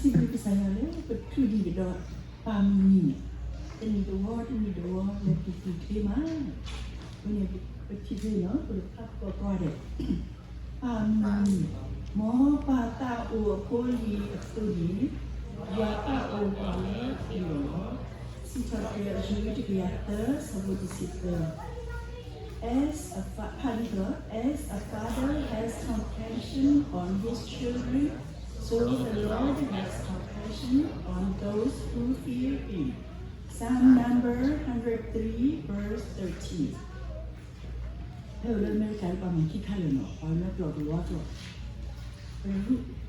စံးဘျုးကစၢ်ယွၤလၢပထူၣ်ဒံးကဒီးပၢ်မုၢ်နံၤန့ၣ်, တနံၣ်တဝီတနံၣ်တဝီလၢပက့ၤချ့မး, အဃိန့ၣ် ပထံၣ်သ့ၣ်နီၤ ပကဖးသကိးကွၢ်ဒဲး, ပၢ်မုၢ်နံၤ, မ်ပၢ်သးအိၣ်အဖိအလံၤအသိးန့ၣ်, ယွၤသးအိၣ်ပှၤလၢအလီၢ်လီၤ. စံးထီၣ်ပတြၢၤအယူၢ်တကယၤသၢ ဆၢဖိတဆံသၢ As a fa-, ဖးဒ်သိး, as a father has compassion on his children, so the Lord has compassion on those who fear him. Psalm number hundred three, verse thirteen. ဖဲလၢအမဲရကၤတကပၤမၤခံခါလၢာ်နီၤ, ပှၤကညီကျိာ်တဝီကျိာ်,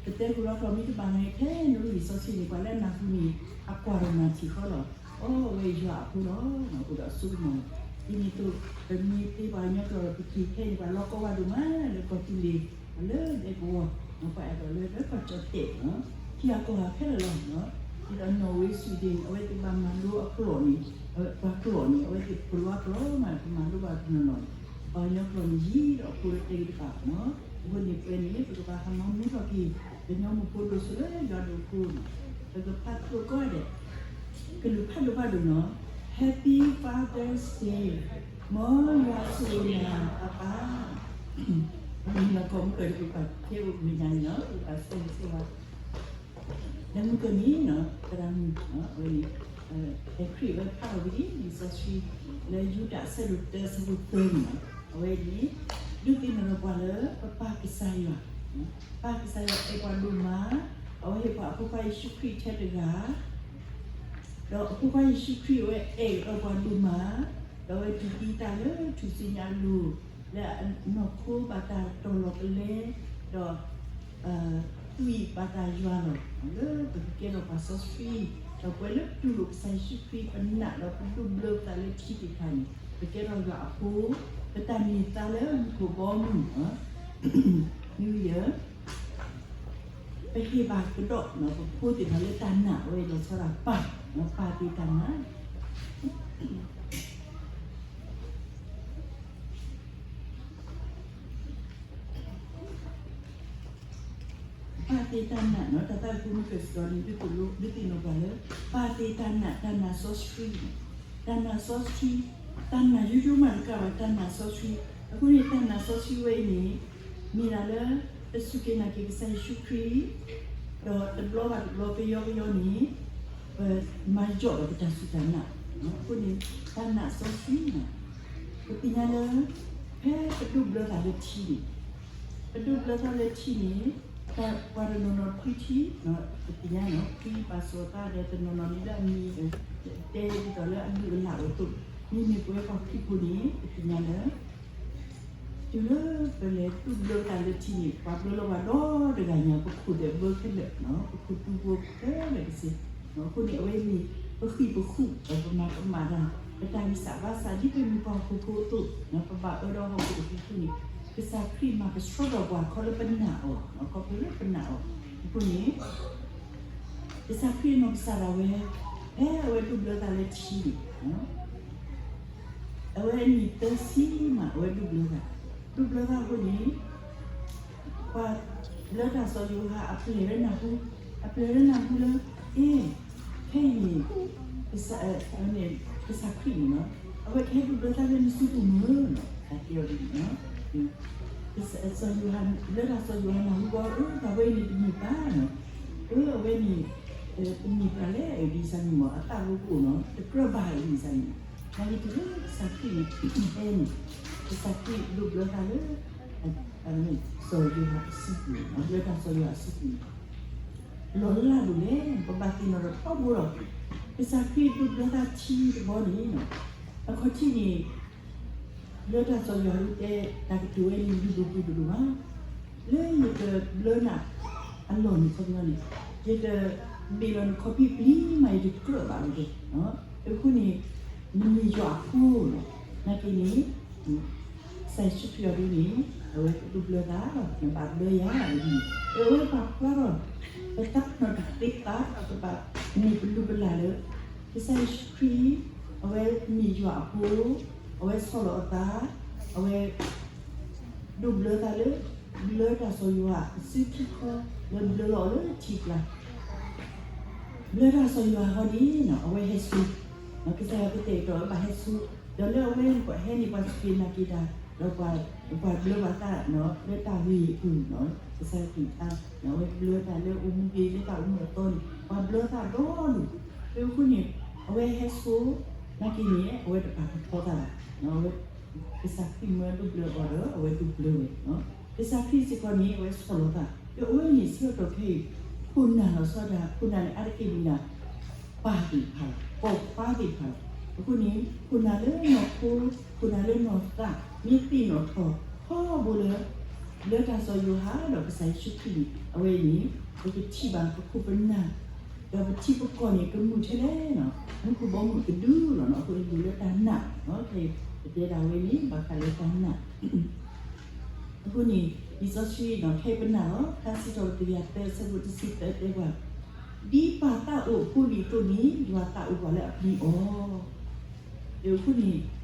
ပတဲဟူလီၤကျိာ်မ့ၢ်တဘၣ်န့ၣ် ထဲနရူၢ်လံာ်စီဆှံန့ၣ် ပှၤလၢအနၢ်ဟူန့ၣ် အကွၢ်ဒီးနၢ်ထံၣ်ဃီလီၤ. အိ အဝဲယွၤအဖိလီၤ, အိၣ်ဒီးအစိကမီၤလီၤ. ဒ်န့ၣ်အသိး ပမ့ၢ်သ့ပှၤကညီကျိာ်ဒီး ပက့ၤထဲန့ၣ် ပှၤလီၤကီဘၣ်ဒိၣ်မးလၢကီၢ်သူလ့ၤ, လၢဒဲကဝီၤ, ပှၤအဲၣ်ဒိးလၢကီၢ်ကၠီၣ်တဲၣ်, ထံဂၤကီၢ်ဂၤခဲလၢာ်လီၤ. ဒ်သိး Norway, Sweden အဝဲသ့ၣ်ဘၣ်မၤလိအကျိာ်န့ၣ်, ပှၤကျိာ်န့ၣ် အဝဲသ့ၣ်ပလိၤအကျိာ်မး ပမၤလိဘၣ်တနီၤနီၤန့ၣ်, ပှၤကညီကျိာ်န့ၣ်ယံၤဒီးအဖိလၢတဲကတကးနီၤ. အဃိန့ၣ်ပဝဲန့ၣ် ပကဘၣ်ဟးမၤမူထီၣ်က့ၤ ကညီမုၢ်ဖိဒိၣ်စိလၢယွၤဒိၣ်အဃိန့ၣ်, ပကဖးသကိးကွၢ်ဒဲး, ကလုၢ်ဖးဒိၣ်ဖးဒိၣ်နီၤ, Happy Father's Day, မ်ယွၤဆိၣ်ဂ့ၤနၤပၢ်ပၢ်. မုၢ်လၢ်ကီၢ်မုၢ်ကၢၢ်တကပၤ ထဲအိၣ်မ့ၢ်ညါန့ၣ်နီၤ ပကဘၣ်ဆိၣ်ဂ့ၤဆိၣ်ဝါ လၢမုၢ်ကၢၢ်န့ၣ်နီၤ သရၣ်မုၣ်အဝဲန့ၣ် ဖဲခရံာ်ဝဲဖးထီၣ်ဝံၤလံ လံာ်စီဆှံ လၢယူဒၤအဆၢဒိၣ်တၢ အဆၢဖိသၢန့ၣ်နီၤ, အဝဲန့ၣ် ဒုးသ့ၣ်နီၣ်ထီၣ်ပှၤလၢ ပပၢ်ကစၢ်ယွၤ, ပၢ်ကစၢ်ယွၤအဲၣ်ပှၤဒိၣ်မး, အဝဲဟ့ၣ်ပှၤအဖိခွါယ့ၣ်ၡူးခရံာ်ထဲတဂၤ ဒီးအဖိခွါယ့ၣ်ၡူးခရံာ်အဝဲအဲၣ်အီၤပှၤဒိၣ်မး, ဒီးအဝဲတူၢ်သံတၢ်လၢထူၣ်စုညါအလိၤ, လၢအနီၢ်ခိဘၣ်တၢ်တီၤလီၤကလဲ, ဒီး သွံၣ်ဘၣ်တၢ်ယွၤလီၤ, လၢပကကဲထီၣ်ပှၤစီဆှံ, ဒီးပဝဲလၢတူၢ်လိာ်ကစၢ်ယ့ၣ်ၡူးခရံာ် ပနာ်ဒီးပဒိးဘျၢပသးလၢထံသ့ၣ်တဖၣ်န့ၣ် ပကဲထီၣ်ယွၤအဖိ, ပတၢ်န့ၢ်သါလၢမူခိၣ်ဘီမုၢ်, New Year, ပဟ့ၣ်ဘၣ်ကဒီး ပဖိသ့ၣ်တဖၣ်လၢတၢ်နာ်အဝဲလီၤဆီဒၣ်ပၢ်, ပၢ်သ့ၣ်တၢ်နာ် ပၢ်သ့ၣ်တၢ်နာ်နီၤ, တၢ်သးခုမုၢ်ကၢၢ်စ့ၢ်ကီးန့ၣ် ဒုးသိၣ်လိ ဒုးသ့ၣ်နီၣ်ပှၤလၢ ပၢ်သ့ၣ်တၢ်နာ် တၢ်နာ်စီဆှံန့ၣ်, တၢ်နာ်စီဆှံ, တၢ်နာ်ယိယိမးတကးဘၣ် တၢ်နာ်စီဆှံ, အဃိန့ၣ် တၢ်နာ်စီဆှံဝဲအံၤန့ၣ် မ့ၢ်ဒၣ်လၢ ပစူၢ်က့ၤနာ်က့ၤကစၢ်ယ့ၣ်ၡူးခရံာ် ဒီးတဘျီဘၣ်တဘျီ ပယီပယီန့ၣ် ပမၤယီၣ်ဘၣ်ပတၢ်စူၢ်တၢ်နာ်, အဃိန့ၣ် တၢ်နာ်စီဆှံန့ၣ် ပသ့ၣ်ညါလၢ ဖဲပဒိးဘျၢသးလၢထံန့ၣ်, ပဒိးဘျၢသးလၢထံန့ၣ် ပှၤတနီၤနီၤဖှံထံ, ပသ့ၣ်ညါနီၤ ဖှံပာ်စီၤသးဒီးတနီၤနီၤလၢအမံၤ တဲဒ်သိးလၢအလုၢ်အလၢ်အသိး, မ့မ့ၢ်ပဝဲပှၤခရံာ်ဖိန့ၣ် ပသ့ၣ်ညါလၢ တုၤလၢပလဲၤဒိးဘျၢသးလၢထံန့ၣ် ပှၤဘျၢလီၤပှၤဒီတဂၤညါ ပခိၣ်ဒီးဘၢခဲလၢာ်, ပခိၣ်သူဘိခဲလၢာ်တစ့ၢ်, အဃိန့ၣ် အဝဲန့ၣ် ပဃံၢ်ပဃုာ်ဒီးပမၤကမၣ်တၢ် ပတၢ်ဂံၢ်စၢ်ဘါစၢ် ဒ်ပမ့ၢ်ပှၤဟီၣ်ခိၣ်ဖိအသိး, ပဘၣ်အၢဒီးဟီၣ်ခိၣ်အဃိန့ၣ် ကစၢ်ခရံာ်မၤကဆှီထီၣ်ပှၤခီလၢပနာ်အီၤ, ခီဖျိလၢပနာ်အီၤ, အဃိန့ၣ် ကစၢ်ခရံာ်အနီၢ်ကစၢ်ဒၣ်ဝဲ ဖဲအဝဲဒိးဘျၢသးလၢထံန့ၣ် အဝဲအနံၣ်သၢဆံမး အဝဲဒိးဘျၢသး, ဒိးဘျၢသးအဃိန့ၣ် ပှၤလၢတၢ်စီၤယိၤဟၣ်အပျဲၢ်လၢနၢ်ဟူ, အပျဲၢ်လၢနၢ်ဟူလၢ အ့ ခဲအံၤန့ၣ် ကစၢ်, န့ၣ် ကစၢ်ခရံာ်န့ၣ်လီၤ, အဝဲကဟဲဒိးဘျၢသးလၢနစုပူၤမ့ၢ်နီၤ, တၢ်တဲအီၤဒ်န့ၣ်လီၤ. စီၤယိၤဟၣ်, လၢတၢ်စီၤယိၤဟၣ်နၢ်ဟူဘၣ် အၢ တၢ်ဝဲအံၤန့ၣ်တမ့ၢ်ဘၣ်နီၤ, အၢ အဝဲန့ၣ် တမ့ၢ်ပှၤလဲၣ် ဒ်ဆၣ်န့ၣ်မ့ၢ် အသးဖိကအိၣ်နီၤ တကြၢးဘၣ်ဒ်ဆၣ်န့ၣ်, နာ်က့တုၤလၢကစၢ်ခရံာ်န့ၣ် ဟဲန့ၣ် ကစၢ်ခရံာ်ဒိးဘျၢသးလၢ စီၤယိၤဟၣ်အစုပူၤ, လၢတၢ်စီၤယိၤဟၣ်အစုပူၤန့ၣ် လီၤလးဒိၣ်လဲၣ် ပဘၣ်သ့ၣ်နီၣ်ထီၣ်ထီဘိဒီး ကစၢ်ခရံာ်ဒိးဘျၢသးထံတဘီန့ၣ် အခီၣ်ထံးန့ၣ် လၢတၢ်စီၤယိၤဟၣ်တဲ တၢ်ကတိၤဝဲန့ၣ် ဒိၣ်ဒိၣ်ပှ့ၤဒိၣ်ဒိၣ်မး, လၢယကဘျၢနၤအလီၢ်န့ၣ် ခီပညီန့ၣ် ယကဘ့ၣ်လီၤနခီၣ်ဖံးပျံၤမး ယတကြၢးဘၣ်ဝဲဒၣ်, အဃိန့ၣ် နမ့ၢ်ယွၤအဖိလီၤ, နာ်က့န့ၣ် ကစၢ်ယ့ၣ်ၡူးခရံာ်အံၤဒ်န့ၣ် အဝဲဒိးဘျၢသးလီၤ, နဘၣ်ဘျၢယၤဒ်န့ၣ်, အဝဲပာ်ဖျါထီၣ် ပသးပ့ၤနီၣ်တသ့ဘၣ်, ပဘၣ်မ့ၢ်ပလုၢ်ပလၢ်လၢ ကစၢ်ယ့ၣ်ၡူးခရံာ် အဝဲမ့ၢ်ယွၤအဖိ, အဝဲဆီၣ်လီၤအသး, အဝဲ ဒိးဘျၢသးလၢ ဘျၢတၢ်စီၤယိၤဟၣ်အစုခံခီ လၢဘျၢလီၤအီၤလၢထံကျါ, ဘျၢတၢ်စီၤယိၤဟၣ်ဟီဒ်နီၤ အဝဲဟဲဆူ ကစၢ်ယွၤကတဲာ်ကတီၤအဝဲဘၣ်ဟဲဆူ, ဒီးလၢအဝဲပှၤဟဲန့ၣ် ပှၤစူၢ်က့ၤနာ်က့ၤတၢ်, ဒီးပှၤဘျၢပှၤသးနီၤ လၢတၢ်ဂ့ၢ်အပူၤနီၤ ကစၢ်ယွၤကလုၢ်ကထါ, အဝဲဘျၢတၢ်လၢအိၣ်မူက့ၤလၢတၢ်အိၣ်မူအသီန့ၣ် ပှၤဘျၢသးဒီဒူၣ်, လၢအဃိန့ၣ် အဝဲဟဲဆူ နာ်က့န့ၣ် အဝဲတပာ်ကဖီသးဘၣ်, အဝဲ ကစၢ်ခရံာ်မၢဒိးဘျၢအီၤဒီး အဝဲဒိးဘျၢဝဲ, ကစၢ်ခရံာ်စ့ၢ်ကီးန့ၣ် အဝဲဆီၣ်လီၤသး, ဒီးအဝဲန့ၣ်ဆၢကတီၢ်ခဲအံၤ ခိၣ်နၢ်လီၤဆီဒၣ် ခိၣ်နၢ်န့ၣ် အါတက့ၢ်မ့ၢ်ဒၣ် ပၢ်သ့ၣ်တဖၣ်လီၤ, ပိာ်ခွါသ့ၣ်တဖၣ်လီၤ, အဃိန့ၣ် ခိၣ်နၢ်လၢနီၢ်ခိ ခိၣ်နၢ်လၢနီၢ်သး မ့ၢ်သ့ၣ်နီၣ်ထီၣ်ထီဘိလၢ လၢတၢ်စီၤယိၤဟၣ်ဒီးကစၢ်ယ့ၣ်ၡူးခရံာ်န့ၣ် အဝဲအံၤန့ၣ် ပကထံၣ်ဘၣ်ပခိၣ်ပနၢ် ဒီးပထံပကီၢ်န့ၣ် ကမုာ်ထဲလဲၣ်နီၤ, မူခိၣ်ဘီမုၢ်ကဒုလီၤနီၤ, အဃိန့ၣ်ဒုးလၢတၢ်နာ်နီၤ, ခဲအံၤပတဲဒၣ်ဝဲန့ၣ် ဘၣ်ဃးလၢတၢ်နာ် အဃိန့ၣ် လံာ်စီဆှံနီၤ ခဲအံၤပနာ်လီၤ, ထါစံးထီၣ်ပတြၢၤတကယၤသၢ အဆၢဖိတဆံသၢတဲပှၤ, ဒ်ပၢ်သးအိၣ်အဖိအလံၤအသိးန့ၣ် ယွၤသးအိၣ်ပှၤလၢအပျံၤအီၤ, အဃိန့ၣ်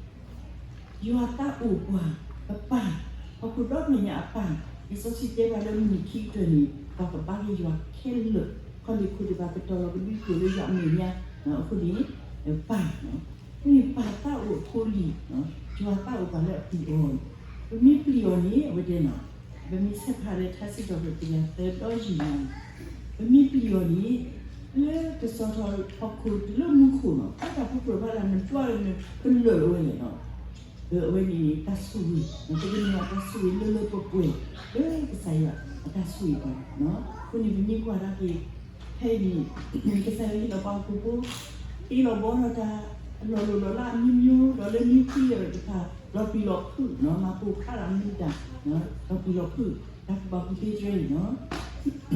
ယွၤသးအိၣ်ပှၤ, ပပၢ်, ဟီၣ်ခိၣ်ဒီဘ့ၣ်ညါအပၢ်, လံာ်စီဆှံတဲပှၤလၢမုၢ်နံၤခံကတၢၢ်န့ၣ် ပှၤကဘါက့ၤယွၤခဲလၢာ်, ခီလ့ၣ်ခိၣ်ဒံးဘၣ်ကတီၤလီၤကဒွံကျိာ်လၢယွၤအမဲာ်ညါ, အဃိန့ၣ် ပၢ်, အဃိန့ၣ်ပၢ်သးအိၣ်အဖိအလံၤ, ယွၤသးအိၣ်ပှၤလၢအပျံၤအီၤ, ပမ့ၢ်ပျံၤအီၤန့ၣ် အဝဲတဲနီၤ, ပမ့ၢ်ဆဲးဖးလၢထါစံးထီၣ်ပတြၢၤတကယၤသၢဒီယုၢ်ညါန့ၣ်, ပမ့ၢ်ပျံၤအီၤန့ၣ် လၢကစီၤထီၣ်ဟီၣ်ခိၣ်တုၤလၢမူခိၣ်နီၤ, တၢ်ဖီခိၣ်တဖၣ်လၢနဒွးလၢနကလၢာ်ဝဲလဲၣ်နီၤ, အဝဲန့ၣ်တၢ်ဆိၣ်ဂ့ၤ, ပကန့ၢ်ဘၣ်တၢ်ဆိၣ်ဂ့ၤလၢလၢပှဲၤပှဲၤ လၢကစၢ်ယွၤအတၢ်ဆိၣ်ဂ့ၤပှၤ, အဃိန့ၣ်ပမ့ၢ်ကွၢ်ဒၣ်က့ၤ ဖဲအံၤန့ၣ် ကစၢ်ယွၤဟ့ၣ်လီၤပှၤဟီၣ်ခိၣ်ဖိ ဟ့ၣ်လီၤဘီထီၣ်တၢ် အလီၢ်လိၢ်လီၢ်လၢအမျိုးမျိုး ဒီးလၢ nuclear တဖၣ် လီၤပျံၤလီၤဖုးနီၤ, မၤပိာ်ဖျါတၢ်မနုၤတၢ် လီၤပျံၤလီၤဖုး တၢ်ကူၣ်ဘၣ်ကူၣ်သ့တဖၣ်အံၤနီၤ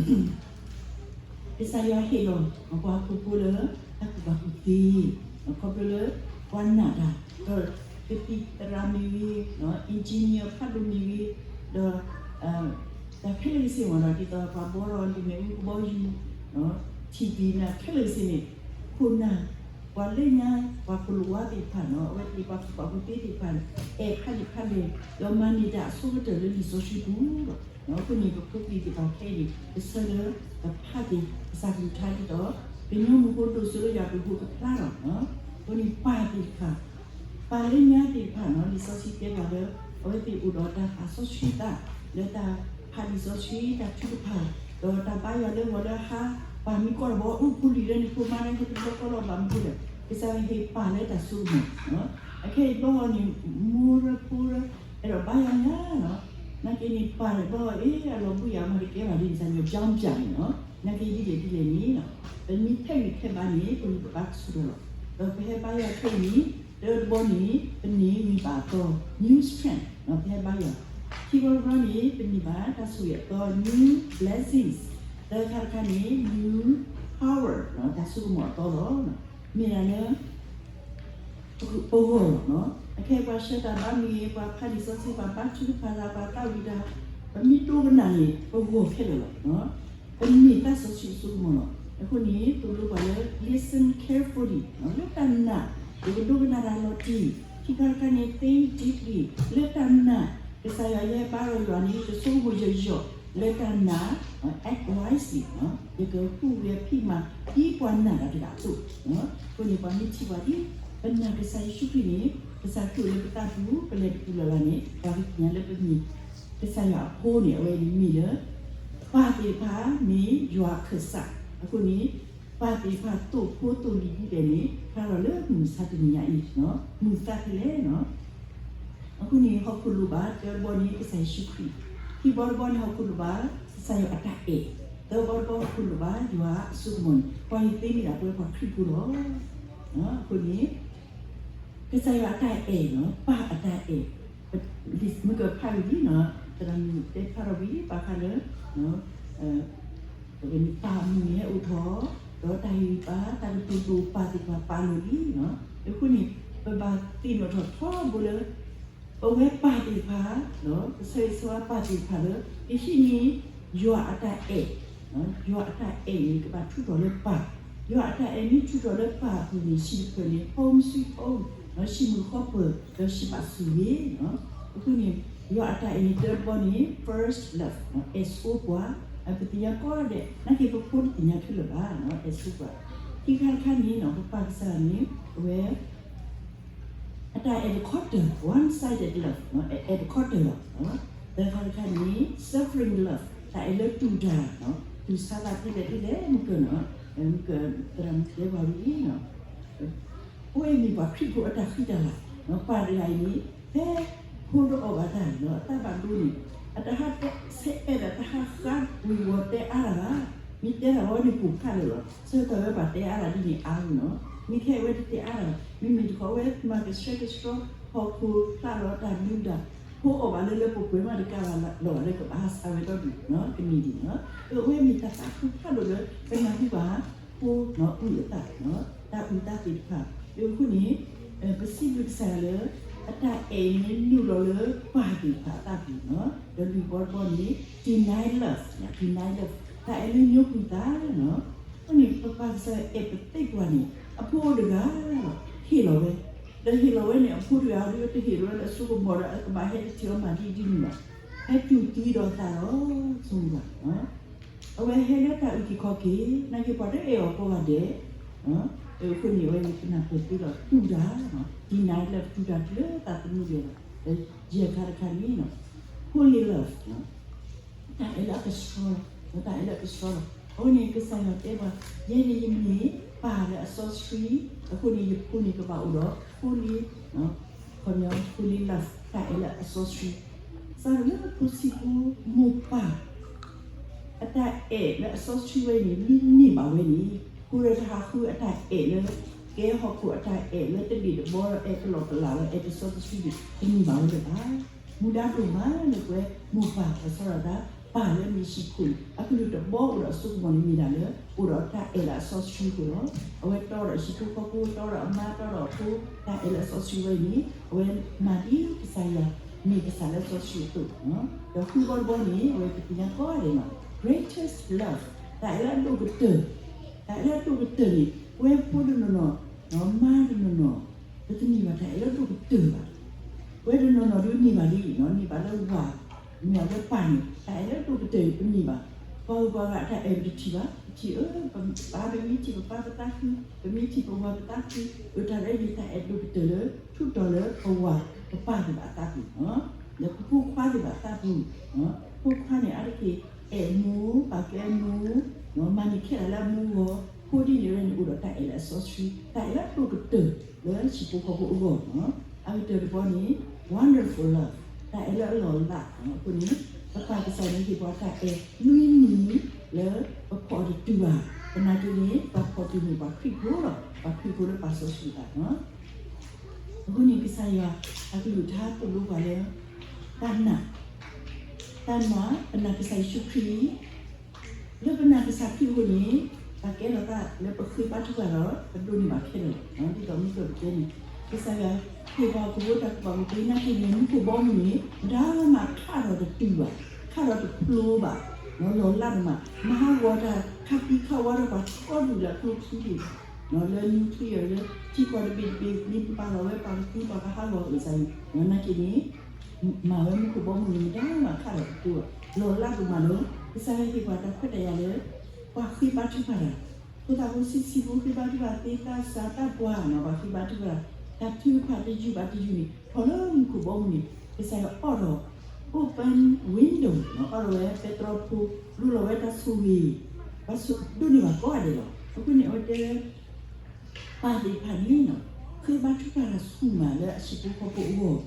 ကစၢ်ယွၤဟ့ၣ်လီၤပှၤဟီၣ်ခိၣ်ဖိလၢ တၢ်ကူၣ်ဘၣ်ကူၣ်သ့ ခီဖျိလၢ ပှၤနာ်တၢ် ဒီးကသံၣ်သရၣ်မ့ၢ်ဂ့ၤ, engineer ဖးဒိၣ်မ့ၢ်ဂ့ၤ, ဒီး တၢ်ခဲလၢာ်ကစ့ၢ်မ့ၢ်ဒီး ဒ်သိးပှၤဘီထီၣ်လံာ်မဲာ်အူကဘီယူၤ ထံၣ်တံၢ်နၢ်ခဲလၢာ်ကစ့ၢ်န့ၣ် ခိၣ်နၢ် ပှၤလၢညါ ပှၤကလုာ်ဝါသ့ၣ်တဖၣ်နီၤ အဝဲသ့ၣ်ပှၤကူၣ်ဘၣ်ကူၣ်သ့သ့ၣ်တဖၣ်န့ၣ် အဲၣ်ဖးဒံးဖးလဲၢ် ဒီးမၤန့ၢ်တၢ်အဆိကတၢၢ်လၢလံာ်စီဆှံပူၤလီၤ. အဃိန့ၣ် ပဖိသ့ၣ်တဖၣ်ခဲအံၤန့ၣ် ကဆၢလၢပဖးသ့ၣ် ကစၢ်ကလုၢ်ကထါဒ်သိး ကညီမုၢ်ဖိဒိၣ်စိလၢယွၤပူၤဖိကဖျါလီၤ. အဃိန့ၣ် ပၢ်သ့ၣ်တဖၣ် ပၢ်လၢညါသ့ၣ်တဖၣ်နီၤ လံာ်စီဆှံတဲပှၤလၢ အဝဲသ့ၣ်အိၣ်ဒီးတၢ်သးစီဆှံသး လၢတၢ်ဖးလံာ်စီဆှံ တၢ်ထုကဖၣ် ဒီးတၢ်ဘါယွၤလၢဂီၤလၢဟါ ပၢ်မ့ၢ်ကွၢ်တဘျီ အိၣ်ဖိလံၤလၢနဖိမါန့ၣ် ဟဲတဘျီဃီလီၤ ဘၣ်မနုၤဃိလဲၣ် ကစၢ်ယွၤဟ့ၣ်ပၢ်လၢတၢ်စိကမီၤ အခဲအံၤဘျီန့ၣ် မိၢ်ရၢဖိရၢ အဲၣ်ဒိးဘါယွၤညါနီၤ နာ်က့န့ၣ် ပၢ်တဘျီ အ့ အလီၤဘှံးယၤ မၤတကဲဘၣ်ဒ်န့ၣ် စၢ်ညီၣ် ဘျီဘျီန့ၣ်နီၤ နာ်က့ဒ်လဲၣ်ဒ်လဲၣ်န့ၣ် ပမ့ၢ်ထဲးဂံၢ်ထဲးဘါန့ၣ် ပမ့ၢ်ပဘါကဆူၣ်ထီၣ်လီၤ. ဒီးပဟဲဘါယွၤခဲအံၤန့ၣ် တၢတဘျီန့ၣ် ပန့ၢ်ဂံၢ်ဘါအသီ new strength နီၤ ပဟဲဘါယွၤ ခံဘျီတဘျီန့ၣ် ပန့ၢ်ဘၣ်တၢ်ဆိၣ်ဂ့ၤအသီ new blessings သၢခါတခါန့ၣ် new power နီၤ တၢ်စိကမီၤအသီလီၤ. မ့ၢ်ဒၣ်လၢ ပဂီၢ်လီၤနီၤ အခဲအံၤပှၤဆှၢတၢ်ဘါမ့ၢ်ဂ့ၤ ပှၤဖးလံာ်စီဆှံ ပှၤဘါထုကဖၣ်တၢ် ပှၤသးဝံၣ်တၢ် ပမ့ၢ်ဒိကနၣ်န့ၣ် ပဂီၢ်ခဲလၢာ်လီၤ. ပန့ၢ်တၢ်စီဆှံအစိကမီၤလီၤ. အဃိန့ၣ် သိၣ်လိပှၤလၢ listen carefully လၢတၢ်နာ် ယကဒိကနၣ်တၢ်လီၤတံၢ် ခံခါတခါန့ၣ် think deeply လၢတၢ်နာ် ကစၢ်ယွၤယဟဲဘါယွၤန့ၣ် ယဆိကမိၣ်ယယီၣ် လၢတၢ်နာ် act wisely ယကဟူးဂဲၤဖံးမၤ ဒ်ပှၤနာ်တၢ်တဂၤအသိး အဃိန့ၣ် ပှၤမ့ၢ်ထံၣ်ပှၤဒ် ပနာ်ကစၢ်ယ့ၣ်ၡူးခရံာ်န့ၣ် ကစၢ်ခရံာ်အိၣ်လၢပသးပူၤ ပလဲၤတပူၤလၢ်လၢ်န့ၣ် ပှၤကသ့ၣ်ညါလၢပမ့ၢ် ကစၢ်ယွၤအဖိန့ၣ် အဝဲန့ၣ်မ့ၢ်လၢ ပၢ်သ့ၣ်တဖၣ်မ့ၢ်ယွၤအခၢၣ်စး အဃိန့ၣ် ပၢ်သ့ၣ်တဖၣ်သိၣ်ဖိသိၣ်လံၤဒ်လဲၣ်န့ၣ် ဖျါထီၣ်လၢမုၢ်မဆါတနံၤညါအံၤ မုၢ်သးဖဲလဲၣ်နီၤ အဃိန့ၣ် ဟီၣ်ခိၣ်လိၣ်ဘၣ် တၢတဘီန့ၣ် ကစၢ်ယ့ၣ်ၡူးခရံာ်, ခံဘီတဘီန့ၣ် ဟီၣ်ခိၣ်လိၣ်ဘၣ် ကစၢ်ယွၤအတၢ်အဲၣ်, သၢဘီတဘီဟီၣ်ခိၣ်လိၣ်ဘၣ် ယွၤအစိကမီၤန့ၣ် ပှၤန့ၣ်သ့န့ၢ်ဒၣ်ပဝဲပှၤခရံာ်ဖိလီၤ. အဃိန့ၣ် ကစၢ်ယွၤအတၢ်အဲၣ်နီၤ ပၢ်အတၢ်အဲၣ်, မ့ၢ်ကဖးဝံၤလံနီၤ သရၣ်မုၣ်တဲဖျါထီၣ်ဝံၤလံ ဘၣ်ဃးလၢ ပကန့ၣ်ပၢ်မုၢ်နံၤဟဲအိၣ်ထီၣ်, ဒီးတၢ်ဟ့ၣ်ပၢ် တၢ်ကတိၤဒိၣ်ပၢ်သ့ၣ်တဖၣ်ပာ်လီၤလံနီၤ, အဃိန့ၣ် ပဘၣ်သ့ၣ်နီၣ်ထီၣ်ထီဘိလၢ ပဝဲပၢ်သ့ၣ်တဖၣ် ပဆၢဂ့ၤဆၢဝါပၢ်သ့ၣ်တဖၣ်လၢ ကဟံးန့ၢ် ယွၤအတၢ်အဲၣ်, ယွၤအတၢ်အဲၣ်န့ၣ် ကဘၣ်ထူးထီၣ်လၢပၢ်, ယွၤအတၢ်အဲၣ်မ့ၢ်ထူးထီၣ်လၢပၢ်အပူၤန့ၣ် ဟံၣ်တဖျၢၣ်န့ၣ် home sweet home ဒီးဟံၣ်မုာ်ဃီပၢၤ ဒီးဟံၣ်ဘၣ်ဆိၣ်ဂ့ၤ အဃိန့ၣ် ယွၤအတၢ်အဲၣ်န့ၣ် တၢတဘီန့ၣ် first love အဲၣ်ဆိပှၤ, ပသ့ၣ်ညါကိးဂၤဒဲး နာ်က့ပဖိတသ့ၣ်ညါခဲလၢာ်ဘၣ် အဲၣ်ဆိပှၤ, ခံခါတခါန့ၣ်နီၤ ပပၢ်ကစၢ်န့ၣ် အဝဲ အတၢ်အဲၣ်တခီတၢၢ် one sided love နီၤ အဲၣ်တခီတၢၢ်လီၤ. သၢခါတခါန့ၣ် suffering love တၢ်အဲၣ်လၢတူၢ်တၢ်နီၤ တူၢ်ဆါသးဖဲလဲၣ်ဖဲလဲၣ်မုၢ်ကၢနီၤ မုၢ်ကၢသရၣ်မုၣ်တဲပှၤဝံၤအံၤနီၤ အဝဲမ့ၢ်ပှၤခရံာ်ဖိအတၢ်ဃံတၢ်လၤနီၤ ပၢ်တဂၤအံၤန့ၣ် ဖဲဖိတအီၣ်ဘၣ်တၢ်နီၤ အတၢ်ဘၣ်ဒိန့ၣ် အတဟးတဲဆဲးအဲၣ်ဒၣ်တဟးဃါဝံၤဝီၤတဲအါတၢ်ဘၣ် မ့ၢ်တဲတၢ်ဝဲန့ၣ်ပူၤဖးလၢာ်လီၤ ဆၢကတီၢ်ဝဲပှၤတဲအါတၢ်ဒ်န့ၣ်အါမးနီၤ မ့ၢ်ခဲအံၤဝဲတတဲအါတၢ်ဘၣ် မ့မ့ၢ်တခီဝဲမၤကဆှဲကဆှီ ဟီၣ်ခိၣ်ဖျါလီၤတၢ်ဒုးတၢ် ဖိအီၣ်ဘၣ်လၢလၢပှဲၤပှဲၤမးတကးဘၣ်လီၤ လၢကဘၣ်ဟးဆှဲဝဲဒီဒူၣ်နီၤ ကန့ၢ်ဒံးနီၤ အဝဲမ့ၢ်တၢ်သးခုဖးဒိၣ်လၢ ကနၢ်ဟူဘၣ် ဖိနီၤအုၣ်အသး တၢ်အုၣ်သးသ့ၣ်တဖၣ် အဃိန့ၣ် ပစံးဘျုးကစၢ်ယွၤလၢ အတၢ်အဲၣ်န့ၣ်နုာ်လီၤလၢပၢ်သ့ၣ်တဖၣ်အသးပူၤနီၤ ဒီးလွံၢ်ဘီတဘီန့ၣ် deny love, deny love တၢ်အဲၣ်လၢညိကွံာ်သးနီၤ အဃိန့ၣ် ပပၢ်ကစၢ်ယွၤအဲၣ်ပသ့ပှၤန့ၣ် အဖိတဂၤ ဟ့ၣ်လီၤဝဲ ဒီးဟ့ၣ်လီၤဝဲန့ၣ် အဖိတဂၤဒီးတဟ့ၣ်လီၤဝဲလၢအစိကမီၤဒီးအကဘၣ်ဟဲတထံၣ်အီၤမၤဒ်ဒ်န့ၣ်ဘၣ် ဟဲတူၢ်သံဒီးသးဒီး ဆိကမိၣ်ဘၣ် အဝဲဟဲလၢတၢ်အုၣ်က့ၤခီၣ်က့ၤ နာ်က့ၤပှၤတအဲၣ်အီၤကိးဂၤဒဲး အဃိန့ၣ် အဝဲကနၢ်ပၢၢ်သ့ဒီးတူၢ်တၢ် deny love တူၢ်တၢ်တုၤလၢသးသမူဒဲးလီၤ ဒီးယဲၢ်ခါတခါန့ၣ် holy love တၢ်အဲၣ်လၢအကဆှီလီၤ တၢ်အဲၣ်လၢအကဆှီလီၤ အဃိန့ၣ် ကစၢ်ယွၤတဲပှၤ ယဲန့ၣ်ယမ့ၢ်ပၢ်လၢအစီဆှံ အဃိန့ၣ် ယဖိန့ၣ်ကဘၣ်အိၣ်ဒီး holy ခီပညီ holy love တၢ်အဲၣ်လၢအစီဆှံ စးထီၣ်လၢဖိဆံးဖိ မိၢ်ပၢ် အတၢ်အဲၣ်လၢအစီဆှံဝဲန့ၣ် မ့ၢ်န့ၢ်ဘၣ်ဝဲန့ၣ် ဃိဒီးတဟးဃုအတၢ်အဲၣ်လၢ ကဲဟီၣ်ခိၣ်အတၢ်အဲၣ်လၢတဘ့ၣ်တဘီဒီး အဲၣ်ကလီကလးဒီးအဲၣ်တစီတဆှံန့ၣ် တန့ၢ်ဘၣ်ဝဲလၢၤဘၣ် မူဒါဒိၣ်မးလၢပဝဲမိၢ်ပၢ် ပဆီၣ်လီၤသး ပၢ်လၢမ့ၢ်ဟံၣ်ခိၣ်န့ၣ် အကလုၢ်တဘီအိၣ်ဒီးအစိကမီၤန့ၣ်မ့ၢ်ဒၣ်လၢ အိၣ်ဒီးတၢ်အဲၣ်လၢအစီဆှံအဃိလီၤ. အဝဲတီဒီးဟံၣ်ဖိဃီဖိ တီဒီးအမါ တီဒီးအဖိ တၢ်အဲၣ်လၢအစီဆှံဝဲအံၤန့ၣ် အဝဲမၤဒ်ကစၢ်ယွၤ မ့ၢ်ကစၢ်လၢအစီဆှံအသိး ဒီးဃုဘီတဘီန့ၣ် အဝဲပသ့ၣ်ညါကိးဂၤဒဲးလီၤ greatest love တၢ်အဲၣ်လၢအဒိၣ်ကတၢၢ် တၢ်အဲၣ်လၢအဒိၣ်ကတၢၢ်န့ၣ် ပဝဲဖိတနီၤနီၤ မါတနီၤနီၤ ပတန့ၢ်ဘၣ်တၢ်အဲၣ်လၢအဒိၣ်ကတၢၢ်ဘၣ်. ပဝဲတနီၤနီၤဒုးန့ၢ်ဘၣ်လံနီၤ န့ၢ်ဘၣ်လၢဝၤ မ့ၢ်အဝဲပၢ်န့ၣ် တၢ်အဲၣ်လၢအဒိၣ်ကတၢၢ်န့ၣ် ပန့ၢ်ဘၣ်. ပှၤဂုၤပှၤဂၤအတၢ်အဲၣ်ပတထံၣ်ဘၣ်, ပထံၣ်အၢ ပပၢ်ပမ့ၢ်ထံၣ်ပပၢ်ပသးခု, ပမ့ၢ်ထံၣ်ပဝၤပသးခု, အတၢ်အဲၣ်န့ၣ်တၢ်အဲၣ်ဒိၣ်ကတၢၢ်လၢ ထုးထီၣ်လၢပဝၤပပၢ်သ့ၣ်တဖၣ်အသးပူၤ, ဒီးပဖိခွါသ့ၣ်တဖၣ်အသးပူၤ, ဖိခွါန့ၣ်အါတက့ၢ် အဲၣ်မိၢ် ပာ်ကဲမိၢ်, မၤန့ၢ်ခဲလၢာ်လၢအမိၢ်အဂီၢ်, ဖိဒ်န့ၣ်ဝဲန့ၣ် အိၣ်ဒီးတၢ်အဲၣ်လၢအစီဆှံ, တၢ်အဲၣ်လၢအဒိၣ်ကတၢၢ်လၢဟံၣ်ဖိဃီဖိအဂီၢ် အကတၢၢ်တဘီန့ၣ် wonderful love တၢ်အဲၣ်လၢအလီၢ်လးအဃိန့ၣ် ပပၢ်ကစၢ်န့ၣ်ဟ့ၣ်ပှၤတၢ်အဲၣ်လွံၢ်မံၤလၢပဖီၣ်တတုၤဘၣ်, သနာ်က့န့ၣ် ပှၤဖီၣ်တတုၤန့ၣ် ပှၤခရံာ်ဖိလီၤ, ပှၤခရံာ်ဖိလၢပာ်စီဆှံသးလီၤ. အဃိန့ၣ်ကစၢ်ယွၤအကလုၢ်ကထါသိၣ်လိပှၤလၢ တၢ်နာ်, တၢ်နာ် ပနာ်ကစၢ်ယ့ၣ်ၡူးခရံာ် လၢပနာ်ကစၢ်ခရံာ်အဃိန့ၣ် ပကဲထီၣ်သးလၢပဃ့ဘါထုကဖၣ်ဒီး ပဒိးန့ၢ်ဘၣ်ခဲလၢာ်လီၤ. ဒ်သိးမုၢ်ကၢၢ်ပတဲန့ၣ် ကစၢ်ယွၤဟ့ၣ်ပှၤကဝီၤတၢ်ကူၣ်ဘၣ်ကူၣ်သ့နာ်က့န့ၣ် မူခိၣ်ဘီမုၢ်န့ၣ် မတၤမးခးထီၣ်တတုၤဘၣ်, ခးထီၣ်တဖျိဘၣ်, လီၤလးဒိၣ်မး, မၤဟးဂီၤတၢ်ခးသံခးဝါထီၣ်ပှၤထီဒူၣ်လၢအကျိချံန့ၣ် လၢ nuclear လၢ ထံကီၢ်တဘ့ၣ်တဘ့ၣ် မ့ၢ်ပပာ်လီၤဝဲပာ်ကသံပှၤကဟးဂီၤအုၣ်သးန့ၣ် နာ်က့န့ၣ် မၤဝဲမူခိၣ်ဘီမုၢ်န့ၣ် မတၤမးခးထီၣ်တတုၤဘၣ်, လီၤလးဒိၣ်မးလၢ ကစၢ်ယွၤဟ့ၣ်ပှၤတၢ်ခွဲးတၢ်ယာ်လၢ ပှၤဃ့ဘါထုကဖၣ်တၢ်, ဖိသၣ်ဖိဆံးဆံးဖိဃ့ဘါထုကဖၣ်သ့ သးစၢ်သးပှၢ်နီၤ ပှၤဃ့ဘါထုကဖၣ်တၢ်, တၢ်ထုကဖၣ်တယုၢ်ဘၣ်တယုၢ်န့ၣ် ထီၣ်လၢမူခိၣ်ဘီမုၢ်န့ၣ် ကစၢ်ယွၤအိးထီၣ် open window နီၤ အိးထီၣ်ဝဲပဲတြီဖိ လိလီၤဝဲတၢ်ဆိၣ်ဂ့ၤ, ပှၤဒိးန့ၢ်ဘၣ်ကိးဂၤဒဲးလီၤ. အဃိန့ၣ်အဝဲတဲလၢ ပၢ်သ့ၣ်တဖၣ်န့ၣ် ဃ့ဘါထုကဖၣ်တၢ်ဆူၣ်မးလၢအဟံၣ်ဖိဃီဖိအဂီၢ်,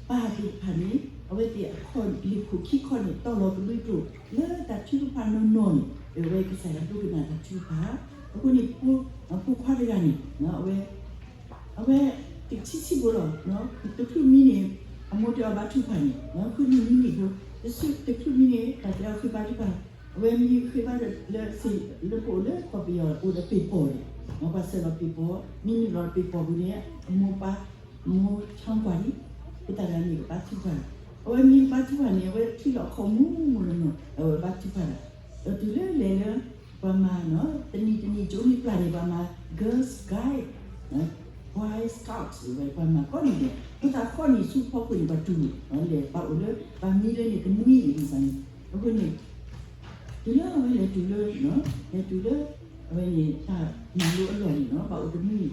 ပၢ်သ့ၣ်တဖၣ်န့ၣ် အဝဲသ့ၣ်အခီၣ်လ့ၣ်ခိၣ်ခံခီန့ၣ် တီၢ်လီၤကဒွံကျိာ် လၢတၢ်ထုကဖၣ်နီၢ်နီၢ်န့ၣ် အဝဲကစၢ်ယွၤဒိကနၣ်တၢ်ထုကဖၣ်, အဃိန့ၣ် ဖိခွါတဂၤန့ၣ် အဝဲ အဝဲ တဆံဆံးဖိလီၤ, တချုးမံန့ၣ် အမိၢ်တဲအီၤဘါထုကဖၣ်န့ၣ် ဃုနံၣ်နွံနံၣ်ဖိ, တချုးမံန့ၣ် တၢ်တဲအီၤဃ့ဘါထုကဖၣ်, အဝဲမ့ၢ်ဃ့ဘါလၢ လၢပအိၣ်လၢကီၢ်ပယီၤအိၣ်ဒီးပ့ၤပီၤန့ၣ် ပှၤဆှၢလီၤပ့ၤပီၤ, မ့ၢ်နုာ်လီၤပ့ၤပီၤပူၤန့ၣ် အမိၢ်ပၢ် မိၢ်ဆါကွၢ်န့ၣ် ဖိသၣ်တဂၤန့ၣ်ကဘါထုကဖၣ်, အဝဲမ့ၢ်ဘါထုကဖၣ်န့ၣ် အဝဲထံၣ်လီၤအခီၣ်မူမူနီၢ်နီၢ် အဝဲဘါထုကဖၣ်တၢ်, ဒီးတုၤလၢလဲၤလၢ ပှၤမၤ တနံၤတနံၤကၠိနံၣ်ပျၢ်န့ၣ် ပှၤမၤ Girls Guide, Boy Scout ဝဲပှၤမၤကိးနံၤဒဲး ဖိသၣ်ဃီနံၣ်ဆူဖီခိၣ်န့ၣ် ပှၤတူၢ်န့ၣ် လဲၤပှၤအိၣ်လၢ ပှၤမံလၢန့ၣ် ကနွံအံၤန့ၣ်န့ၣ်, အဃိန့ၣ် တုၤလၢအဝဲလဲၤတုၤလၢ လဲၤတုၤလၢ အဝဲန့ၣ် တၢ်မၤလိအလီၢ်န့ၣ်လီၤ ဘၣ်အိၣ်တမံၤန့ၣ်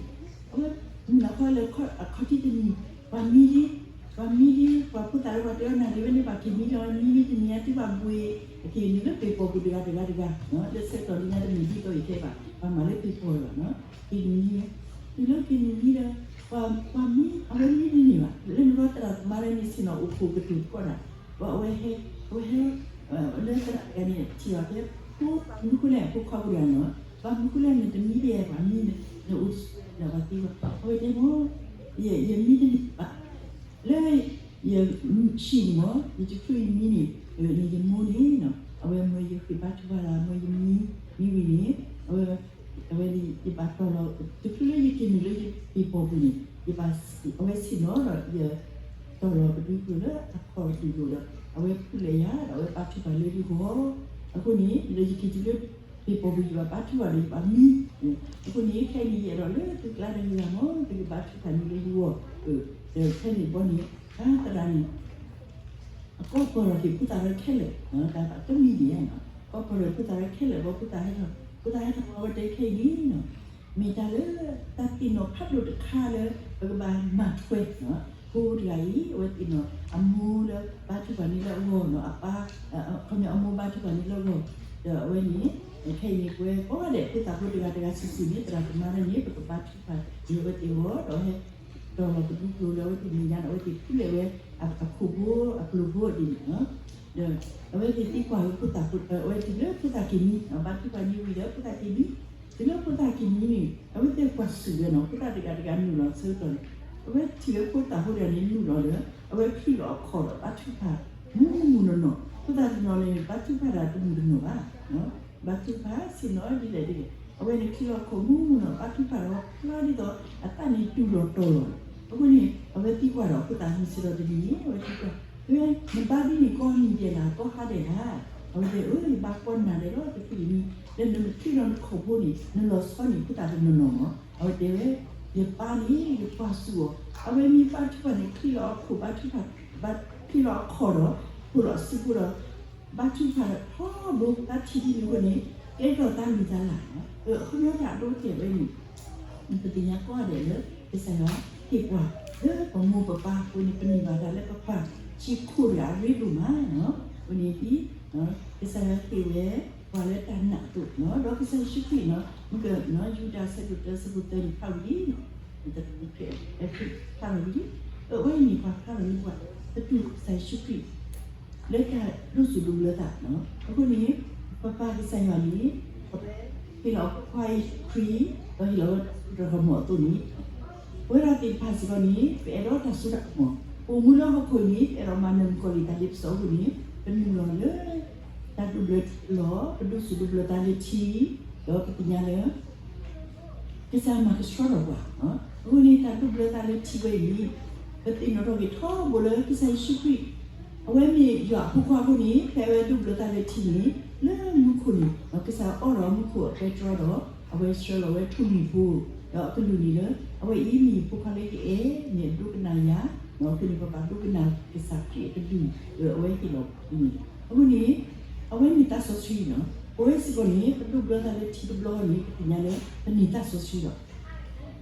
အဝဲ မုၢ်နၤခီလၢအခီၣ်ထံးတနံၤ ပှၤမံလံ, ပှၤမံလံ ပှၤဖိသၣ်လၢပှၤတဲအီၤနၤဒ်ဝဲန့ၣ် ပှၤက့ၤမံလီၤ မံမံတနံၤညါ သုဘၣ်ဘှ့ၣ် အက့ၤနုာ်လၢပ့ၤပီၢ်ပူၤတဂၤတဂၤတဂၤ လၢဆၢကတီၢ်လၢညါတမ့ၢ်ဒ်သိးအံၤခဲအံၤဘၣ် ပှၤမၤလၢပ့ၤပီၢ်လီၤ က့ၤနုာ်လံဝဲ တုၤလၢက့ၤနုာ်လံဒီး ပှၤ ပှၤမံ အဝဲမံတန့ၢ်ဘၣ် လၢနဂီၢ်သရၣ်သမါလၢန့ၣ်ဆ့ၣ်နီၤအိၣ်ဖှိၣ်ကတိၤတကီၢ်ဒၣ် ပှၤအဝဲဟဲ အဝဲဟဲ လၢသရၣ်တဂၤန့ၣ် ထံၣ်အီၤတဲ ဖိပှၤမနုၤဃိလဲၣ် ဖိခွါဖိတဂၤန့ၣ် ပှၤမနုၤဃိလဲၣ် နတမံဘၣ် ပှၤမံ နအိၣ်တဆူၣ်ဒီးပှၤသံကွၢ် အဝဲတဲမ့ၢ် ယ ယမံတန့ၢ်ဘၣ် လၢ ယ ဟံၣ်န့ၣ်မ့ၢ် ယတချုးယမံန့ၣ် န့ၣ်ယမိၢ်န့ၣ် အဝဲမၢယဃ့ဘါထုကဖၣ်လၢ မၢယမံ မံဝံၤန့ၣ် အဝဲ အဝဲန့ၣ် ယဘၣ်တီၢ်လီၤ တချုးလၢယက့ၤနုာ်လၢယပ့ၤပီၢ်ပူၤန့ၣ် ယဘၣ် အဝဲဆ့ၣ်နီၤဒီးယ တီၢ်လီၤကဒုကျိၤလၢအခီၣ်ဒုးလိာ်ဒီး အဝဲဖုးလဲၤယၤဒီး အဝဲဘါထုကဖၣ်လၢယဂီၢ် အဃိန့ၣ် လၢယက့ၤတုၤလၢ ပ့ၤပီၢ်ပူၤ ယဘၣ်ဘါထုကဖၣ်ဒီးယဘၣ်မံ အဃိန့ၣ် ခဲအံၤန့ၣ် ယအဲၣ်ဒိးလၢသုကျါဒီးယဂၤမ့ၢ် သုကဘါထုကဖၣ်န့ၣ်လၢယဂီၢ် ဒီးဖဲန့ၣ်ဘီန့ၣ် တၢ်သရၣ်န့ၣ် အကိးပီၢ်ထီၣ်က့ၤဖိသၣ်ရဲခဲလၢာ် တၢ်ဘၣ်တမံၤဒ် ကိးပီၢ်ထီၣ်ဖိသၣ်ရဲခဲလၢာ်ဘီ ဖိသၣ်ဟဲထီၣ် ဖိသၣ်ဟဲထီၣ်ဝဲတဲခဲအံၤန့ၣ် မ့ၢ်တၢ်လၢ တၢ်သ့ၣ်နီၣ်ဖးဒိၣ်တခါလၢ ပကဘၣ်မၤထွဲ ဖိတဂၤအံၤ အဝဲသ့ၣ်နီၣ် အမိၢ်လၢဘါထုကဖၣ်န့ၣ်လၢအဂီၢ်နီၤ အပၢ် ခီပညီအမိၢ်ဘါထုကဖၣ်န့ၣ်လၢအဂီၢ် ဒီးအဝဲန့ၣ် ခဲအံၤန့ၣ် ပဝဲကိးဂၤဒဲး ဖိသၣ်ဖိတဂၤတဂၤစုာ်စုာ်န့ၣ် သရၣ်သမါလၢန့ၣ် ပကဘါထုကဖၣ် ယဝဲသ့ၣ်အဂီၢ် ဒီးဟဲ တီၢ်လီၤကဒုကျိၤလၢအဝဲသ့ၣ်မဲာ်ညါဒီး အဝဲသ့ၣ်ဖုးလဲၤဝဲ အခိၣ်ဘိ အကျိၤဘိဒ်န့ၣ်လီၤ. ဒီးအဝဲသ့ၣ်သံကွၢ်ဝဲဖိသၣ်ဖိ အဝဲတုၤလၢဖိသၣ်က့ၤမံ ဘါထုကဖၣ်န့ၣ်ဝံၤဒီး ဖိသၣ်က့ၤမံ တုၤလၢဖိသၣ်က့ၤမံန့ၣ် အဝဲသ့ၣ်ကွၢ်ဆူၣ်ဝဲနီၤ ဖိသၣ်တဂၤတဂၤနုာ်လီၤဆၢကတီၢ်န့ၣ် အဝဲထံၣ်ဝဲဖိသၣ်ဖိတဂၤန့ၣ်နုာ်လီၤဒီး အဝဲချံးလီၤအခီၣ်ဒီး ဘါထုကဖၣ် မုၢ်မုၢ်နီၢ်နီၢ် ဖိသၣ်တနီၤန့ၣ် ဘါထုကဖၣ်တၢ်တမုၢ်တနီၢ်ဘၣ် ဘါထုကဖၣ်ဆ့ၣ်နီၤဒ်လဲၣ်ဒ်လဲၣ် အဝဲန့ၣ်ချံးလီၤအခီၣ်မုၢ်မုၢ်နီၢ် ဘါထုကဖၣ်ဒီးဖျါဒ်သိး အသးန့ၣ်တူၢ်လီၤတီၤလီၤန့ၣ် အဃိန့ၣ် အဝဲသံကွၢ်ဒီးဖိသၣ်မုၢ်ဆ့ၣ်ဒီးတနံၤန့ၣ် အဝဲသံကွၢ် နဘါဒ်န့ၣ်ကီးနံၤဒဲးလၢ် ကီးဟါဒဲးလၢ် အဝဲတဲ အၢ ယဘါကီးနၤဒဲးလီၤ တချုးယမံ ဒီးနမ့ၢ်ချံးလီၤနခီၣ်ဖိန့ၣ် နလီၤဆီန့ၢ်ဖိသၣ်တနီၤနီၤမး အဝဲတဲဝဲ ယပၢ်န့ၣ် ယကွၢ်ဆူၣ်အီၤ အဝဲမ့ၢ်ဘါထုကဖၣ်န့ၣ် ချံးလီၤအခီၣ်ဘါထုကဖၣ် ချံးလီၤအခီၣ်ဒီး ဖှိၣ်လီၤစုဖိဒီး ဘါထုကဖၣ်ထီဘိ တၢ်ထံၣ်ဒ်န့ၣ်အဃိန့ၣ် ကဲထီၣ်တၢ်လုၢ်တၢ်လၢ်လီၤ. အခီပညီတၢ်အဒိအတဲာ်ဝဲန့ၣ် ပသ့ၣ်ညါကိးဂၤဒဲးလၢ ကစၢ်ယွၤဟ့ၣ်ပှၤလၢပမိၢ်ပပၢ်အဃိန့ၣ် ပန့ၢ်ဘၣ်တၢ်လၢပပှၤ ဆံးခိၣ်တဂၤအရ့ဒိၣ်မးန့ၣ် အဃိန့ၣ် ကစၢ်ယွၤဟ့ၣ်ဝဲပှၤလၢတၢ်နာ်အသိး ဒီးကစၢ်ယ့ၣ်ၡူးခရံာ်န့ၣ် မ့ၢ်က ယူဒၤဆၢဒိၣ်တၢ ဆၢဖိသၢန့ၣ် ဖးဝံၤလံ ဖးထီၣ်ဝံၤလံ အဝဲအံၤန့ၣ် ပှၤဖျါထီၣ်န့ၢ်ပှၤ ပတူၢ်လိာ်ကစၢ်ယ့ၣ်ၡူးခရံာ် လၢတၢ်ဒိၣ်စိဒိၣ်ဘျၢသး အဃိန့ၣ် ပပၢ်ကစၢ်ယွၤန့ၣ် ဟ့ၣ်လီၤဖိခွါအံၤခရံာ် ဒီးဟ့ၣ်လီၤဝဲတၢ်စိတၢ်ကမီၤအသိးန့ၣ် ပဝဲဒၣ်သ့ၣ်တဖၣ်စ့ၢ်ကီးန့ၣ် ပအဲၣ်ဒိးတၢ်စိတၢ်ကမီၤ ပအိၣ်မူလၢဟီၣ်ခိၣ်အံၤန့ၣ် ပအဲၣ်ဒိးမၤနၢၤမုၣ်ကီၤလံၢ်တၢ်လ့ပစီအဃိန့ၣ် ပနုာ်လီၤလၢ တၢ်ဒိၣ်ဘျၢထံလီၤ ပဒိၣ်စိဒိၣ်ဘျၢသးလၢထံ ဒီးပသ့ၣ်ညါလၢ ကစၢ်မၤကဆှီထီၣ်ပှၤ အဃိန့ၣ် တၢ်ဒိၣ်ဘျၢသးလၢထံဝဲအံၤန့ၣ် ပသ့ၣ်နီၣ်ထီၣ်က့ၤထီဘိလၢကစၢ်ယ့ၣ်ၡူးခရံာ် အဝဲမ့ၢ်ယွၤအဖိခွါအဃိန့ၣ် ဖဲအဝဲဒိၣ်ဘျၢသးလၢထံန့ၣ် လၢမူခိၣ်န့ၣ် ကစၢ်အီၣ်ဒီးမူခိၣ်အပဲတြီဒီး အဝဲဆှၢလီၤဝဲထူလံၤဖိ ဒီးအကလုၢ်န့ၣ်လၢ အဝဲအံၤမ့ၢ်ယဖိခွါလၢယအဲၣ် မ့ၢ်အဒိကနၣ်ယၤ အဃိန့ၣ် ပဘၣ်ဒိကနၣ်ကစၢ်ခရံာ်အကလုၢ် အဝဲဟ့ၣ်လီၤန့ၣ် အဃိန့ၣ် အဝဲန့ၣ်သးစီဆှံလီၤ. ပဝဲစ့ၢ်ကီးန့ၣ် ပဒိၣ်ဘျၢသးလၢထံတဘျီန့ၣ် ပသ့ၣ်ညါလၢ ပန့ၢ်သးစီဆှံလီၤ.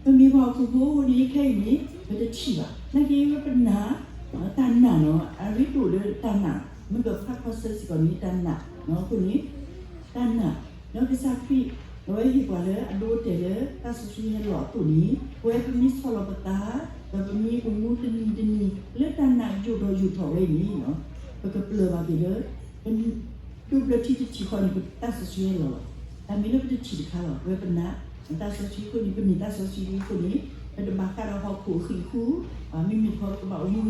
ပမ့ၢ်ပှၤဟီၣ်ခိၣ်ဖိအဃိန့ၣ် ခဲအံၤန့ၣ် ပတထံၣ်ဘၣ်. နာ်က့ ပနာ် တၢ်နာ်နီၤ အရ့ဒိၣ်လၢတၢ်နာ် မ့ၢ်ကဖးခီဆၢစ့ၢ်ကီးန့ၣ် တၢ်နာ် အဃိန့ၣ် တၢ်နာ် ဒီးကစၢ်ခရံာ် အဝဲဟ့ၣ်ပှၤလၢအဒိအတဲာ်လၢ သးစီဆှံဟဲလီၤအသိးန့ၣ် ပဝဲပမ့ၢ်ဆီၣ်လီၤပသး ဒီးပမ့ၢ်အိၣ်မူတနံၤတနံၤ လၢတၢ်နာ်ယိာ်ထီၣ်ယိာ်ထီၣ်ဝဲအံၤန့ၣ် ပကပျၢ်ဘၣ်က့ၤလၢ ဒိၣ်ဘျၢထံတထံၣ်ဃီန့ၣ် ပသးစီဆှံဟဲလီၤလီၤ. တၢ်မ့ၢ်လၢပတထံၣ်တခါလီၤ. ပဝဲပနာ် သးစီဆှံအဃိန့ၣ် ပန့ၢ်သးစီဆှံအဃိန့ၣ် ပတဘၣ်ဃးဒီးဟီၣ်ခိၣ်အဃံၢ်အဃု မ့မ့ၢ်တခီ ပကဘၣ်အိၣ်မူဂ့ၤဂ့ၤ ဂ့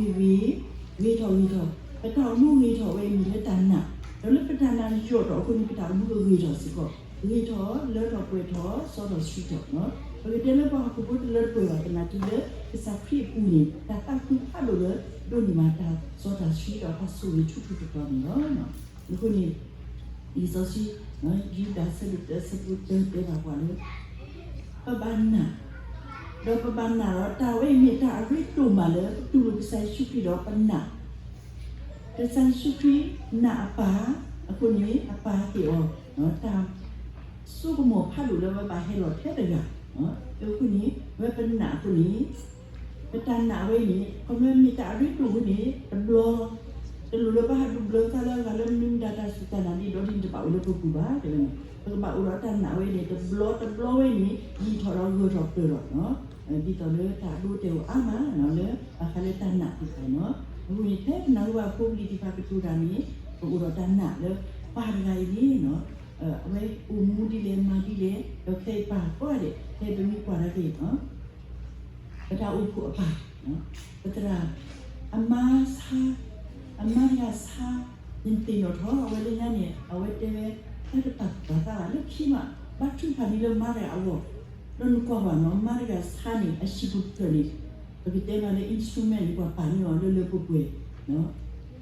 ၤထီၣ်ဂ့ၤထီၣ်. ပတၢ်အိၣ်မူဂ့ၤထီၣ်ဝဲအံၤမ့ၢ်လၢတၢ်နာ် ဒီးလၢပတၢ်နာ်ယိာ်ထီၣ်အဃိန့ၣ် ပတၢ်အိၣ်မူကဂ့ၤထီၣ်စ့ၢ်ကီး ဂ့ၤထီၣ် လၢထီၣ်ပှဲၤထီၣ် စီထီၣ်ဆှံထီၣ်. ပကတဲလၢပှၤဟီၣ်ခိၣ်ဖိတလၢတပှဲၤဘၣ် သနာ်က့လၢ ကစၢ်ခရံာ်အပူၤန့ၣ် တၢ်သးခုဖးဒိၣ်လၢ ဒိးန့ၢ်ဘၣ်တၢ်စီတၢ်ဆှံဒီးတၢ်ဆိၣ်ဂ့ၤထူထူတီတီန့ၣ်လီၤ. အဃိန့ၣ် လံာ်စီဆှံ ယူဒၤဆၢဒိၣ်တၢ ဆၢဖိတၢတဲဘၣ်ပှၤလၢ ပဘၣ်နာ် ဒီးပဘၣ်နာ်ဒီး တၢ်ဝဲအံၤမ့ၢ်တၢ်အရ့ဒိၣ်မးလၢ ပတူၢ်လိာ်ကစၢ်ယ့ၣ်ၡူးခရံာ်ဒီးပနာ် ကစၢ်ယ့ၣ်ၡူးခရံာ်နာ်အပၢ် အဃိန့ၣ် အပၢ်ဟ့ၣ်အီၤ တၢ် ဆိကမိၣ်ဖးဒိၣ်လၢဝဲဘၣ်ဟဲလီၤထဲတဂၤ, အဃိန့ၣ် ဝဲပနာ်အဃိန့ၣ် ပတၢ်နာ်ဝဲအံၤန့ၣ် ခီဖျိမ့ၢ်တၢ်အရ့ဒိၣ်ဝဲန့ၣ် တဘျီ တလိၣ်လၢဘၣ်ဟးဒူၣ်ဘျၢသးလၢအဂၤလၢမနုၤမတၤတၢ်စူၢ်တၢ်နာ်ဒ်ဒီးဒ်န့ၣ်တဘၣ်အိၣ်လၢပပူၤဘၣ် တဲဝဲန့ၣ် ပကဘၣ်အိၣ်ဒီးတၢ်နာ်ဝဲန့ၣ် တဘျီတဘျီဝဲန့ၣ် ယံာ်ထီၣ်ဒီးဂၢၢ်ထီၣ်ပၢၢ်ထီၣ် ဒ်သိးလၢတၢ်အဒိအတဲာ်အိၣ်အါမးလၢ ဘၣ်ဃးလၢတၢ်နာ်သ့ၣ်တဖၣ်န့ၣ်လီၤ. အဃိန့ၣ် ဖဲပနၢ်ဟူဘၣ်ဖိပလံၤသ့ၣ်တဖၣ်ကတိၤတၢ်န့ၣ် ပအိၣ်ဒီးတၢ်နာ်လၢ ပၢ်တဂၤအံၤန့ၣ် အဝဲအိၣ်မူဒ်လဲၣ်မၤဒ်လဲၣ် ဒီးခဲအံၤပၢ်ကိးဂၤဒဲး ဖဲပမ့ၢ်ကွၢ်ဒၣ်က့ၤ ပတၢ်အိၣ်ဖှိၣ်အပၢ် ပသရၣ် အမါဆါ အမါတဂၤဆါ နသ့ၣ်နီၣ်ထီၣ် အဝဲလၢညါန့ၣ် အဝဲတဲဝဲ တၢ်တပာ်သူၣ်ပာ်သးဘၣ်လၢခံမး ဘါထုကဖၣ်န့ၣ်လၢမါတဂၤအဂီၢ် ဒီးနကွၢ်ဘၣ်နီၤ မါတဂၤဆါန့ၣ် အဟံၣ်ပူၤတဖျၢၣ်န့ၣ် ပကတဲမးလၢ instrument န့ၣ် ပှၤပာ်န့ၢ်အီၤလၢလၢပှဲၤပှဲၤ ဝံ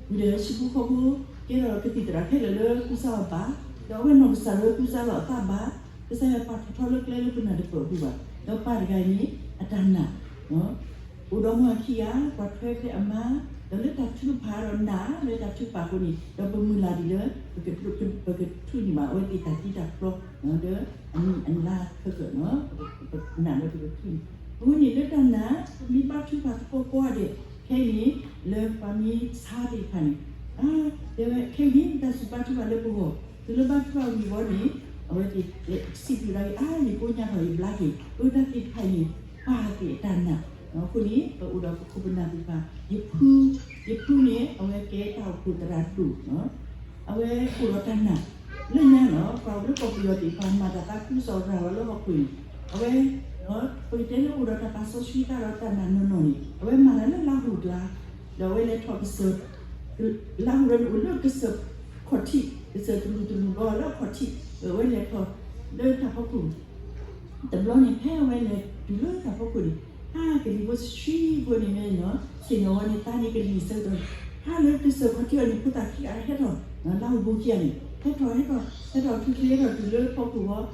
ၤဒီးဟံၣ်ဖိဃီဖိ ကဲထီၣ်ကသံၣ်သရၣ်ခဲလၢာ်လၢသူၣ်စၢ်အီၤဘၣ်, ဒီးအဝဲနီၢ်ကစၢ်လၢသူၣ်စၢ်လီၤအသးဘၣ်, ကစၢ်ယွၤပာ်ထီၣ်ထီလၢကျဲလၢပနၢ်တပၢၢ်အပူၤဘၣ်, ဒီးပၢ်တဂၤအံၤန့ၣ် အတၢ်နာ် အိၣ်ဒီးမိၢ်အခံဂၤ ပှၤထွဲကျဲအမါ, ဒီးလၢတၢ်ထုကဖၣ်ဒီးနာ် လၢတၢ်ထုကဖၣ်အဃိန့ၣ် ဒီးပမုၢ်လၢ်ဒ်လၢ ပကထုးန့ၢ်ဘၣ်အဝဲသ့ၣ်တၢ်တံတၢ်ဖျီ လၢအမံၤအလါခဲကၢၣ်နီၤ, ပနာ်လၢပကထုးန့ၢ်, အဃိန့ၣ်လၢတၢ်နာ် ပမ့ၢ်ဘါထုကဖၣ်သကိးကိးဂၤဒဲး ခဲအံၤန့ၣ် လၢပှၤမ့ၢ်ဆါသ့ၣ်တဖၣ်န့ၣ် တဲဝဲခဲအံၤန့ၣ် တၢ်စူၢ်ဘါထုကဖၣ်လၢပဂီၢ်, တုၤလၢဘါထုကဖၣ်ဝံၤအဂီၢ်န့ၣ် အဝဲသ့ၣ်စံးဘျုးဒၣ်က့ၤ အါ ယကိညါထီၣ်ယဘျါက့ၤ အၢ တၢ်သ့ၣ်တဖၣ်အံၤန့ၣ် ပၢ်သ့ၣ်အတၢ်နာ်, အဃိန့ၣ် ပအိၣ်ဒီးပခိၣ်ပနၢ်သ့ၣ်တဖၣ် ယဖု, ယဖုန့ၣ် အဝဲကဲတၢ်အိၣ်ဖှိၣ်သရၣ်ဒိၣ် အဝဲအိၣ်ဒီးတၢ်နာ် လၢညါနီၤ ပှၤအိၣ်လၢကီၢ်ပယီၤသ့ၣ်တဖၣ် မၤတၢ်သးခုကစီၣ်ရၤလီၤလၢဟီၣ်ခိၣ်န့ၣ် အဝဲ ပကတဲလၢအိၣ်ဒီးတၢ်ပာ်စီဆှံတၢ်ဒီးတၢ်နာ်နီၢ်နီၢ်န့ၣ် အဝဲမၤတၢ်လၢလါဟူၣ်ကျါ, ဒီးအဝဲလဲၤထီၣ်ကစၢၢ် လါဟူၣ်လၢန့ၣ်အိၣ်လၢကစၢၢ်ခီၣ်ထံး, ကစၢၢ်တလူၢ်တလူၢ်ဘီလၢအခီၣ်ထံး, အဝဲလဲၤထီၣ်လၢတၢ်ဖီခိၣ် တဘျီန့ၣ် ဖဲအဝဲလဲၤတုၤလၢတၢ်ဖီခိၣ်န့ၣ် ဟါ ကလံၤဖိဆှံဖိန့ၣ်မ့ၢ်နီၤ ဆ့ၣ်နီၤဝဲန့ၣ် သးန့ၣ်ကလံၤဆၢကတီၢ် ဟါလၢကစၢၢ်ခီၣ်ထံးအီၤန့ၣ် ဖိသၣ်ခံဂၤဟဲထီၣ် လါဟူၣ်ဘိခံဂၤန့ၣ် ဟဲထီၣ် ဟဲထီၣ် ဟဲထီၣ်ချ့ချ့ဟဲထီၣ်တုၤလၢဖီခိၣ်ဝဲ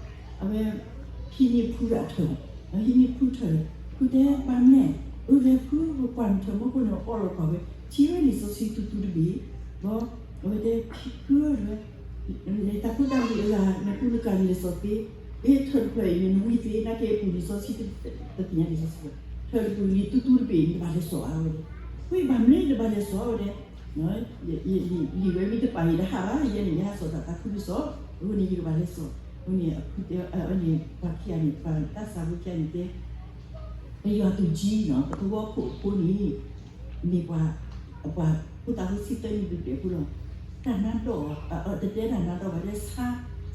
အဝဲ ဟံးန့ၢ်ဖုတၢ်ထၢၣ်, ဟံးန့ၢ်ဖုထၢၣ်, ဖုတဲပၢ်မဲာ်, အၢ ဝဲဖု ပကွၢ်နထၢၣ်မ့ၢ်ဃိန့ၣ် အီၣ်လီၤကွၢ်ဝဲ ထံၣ်ဝဲလံာ်စီဆှံတူတူတဘ့ၣ်, ဘီ အဝဲတဲ ဖုဧၢ တၢ်ဖိတၢ်လံၤအဂၤ နဖိနကၢ်လံာ်စီဆှံသ့, အ့ ထၢၣ်တဖျၢၣ်အံၤန့ၣ် နဝံသ့ နာ်က့အပူၤလံာ်စီဆှံတသ့ၣ်ညါလံာ်စီဆှံ, ထၢၣ်တပူၤလံာ်တူတူတဘ့ၣ်န့ၣ် တဘၣ်လဲၤစိာ်ဘၣ်ဝဲ, ဝံဘၣ်မနုၤတဘၣ်လဲၤစိာ်ဝဲဒဲး လံာ်ဝဲမ့ၢ်တပာ်ယတဟးဘၣ် ယဲန့ၣ် ယဟးစိာ်တၢ်သးခုကစီၣ်, အဃိန့ၣ် ယကဘၣ်လဲၤစိာ်, အဃိန့ၣ် အဖုတဲ အန့ၣ် ပှၤခံဂၤန့ၣ် ပှၤသးစၢ်ဖိခံဂၤန့ၣ်တဲ ပယွၤသူၣ်ကံနီၤ ပသဝီခိၣ်အဖိန့ၣ် မ့ၢ်ပှၤ ပှၤဖိသၣ်ဖိဆံသၢနံၣ်ဒုးဒဲးဖိလီၤ, တၢ်နါဒီး တတဲတၢ်နါဒီးဘၣ်တဲဆါ,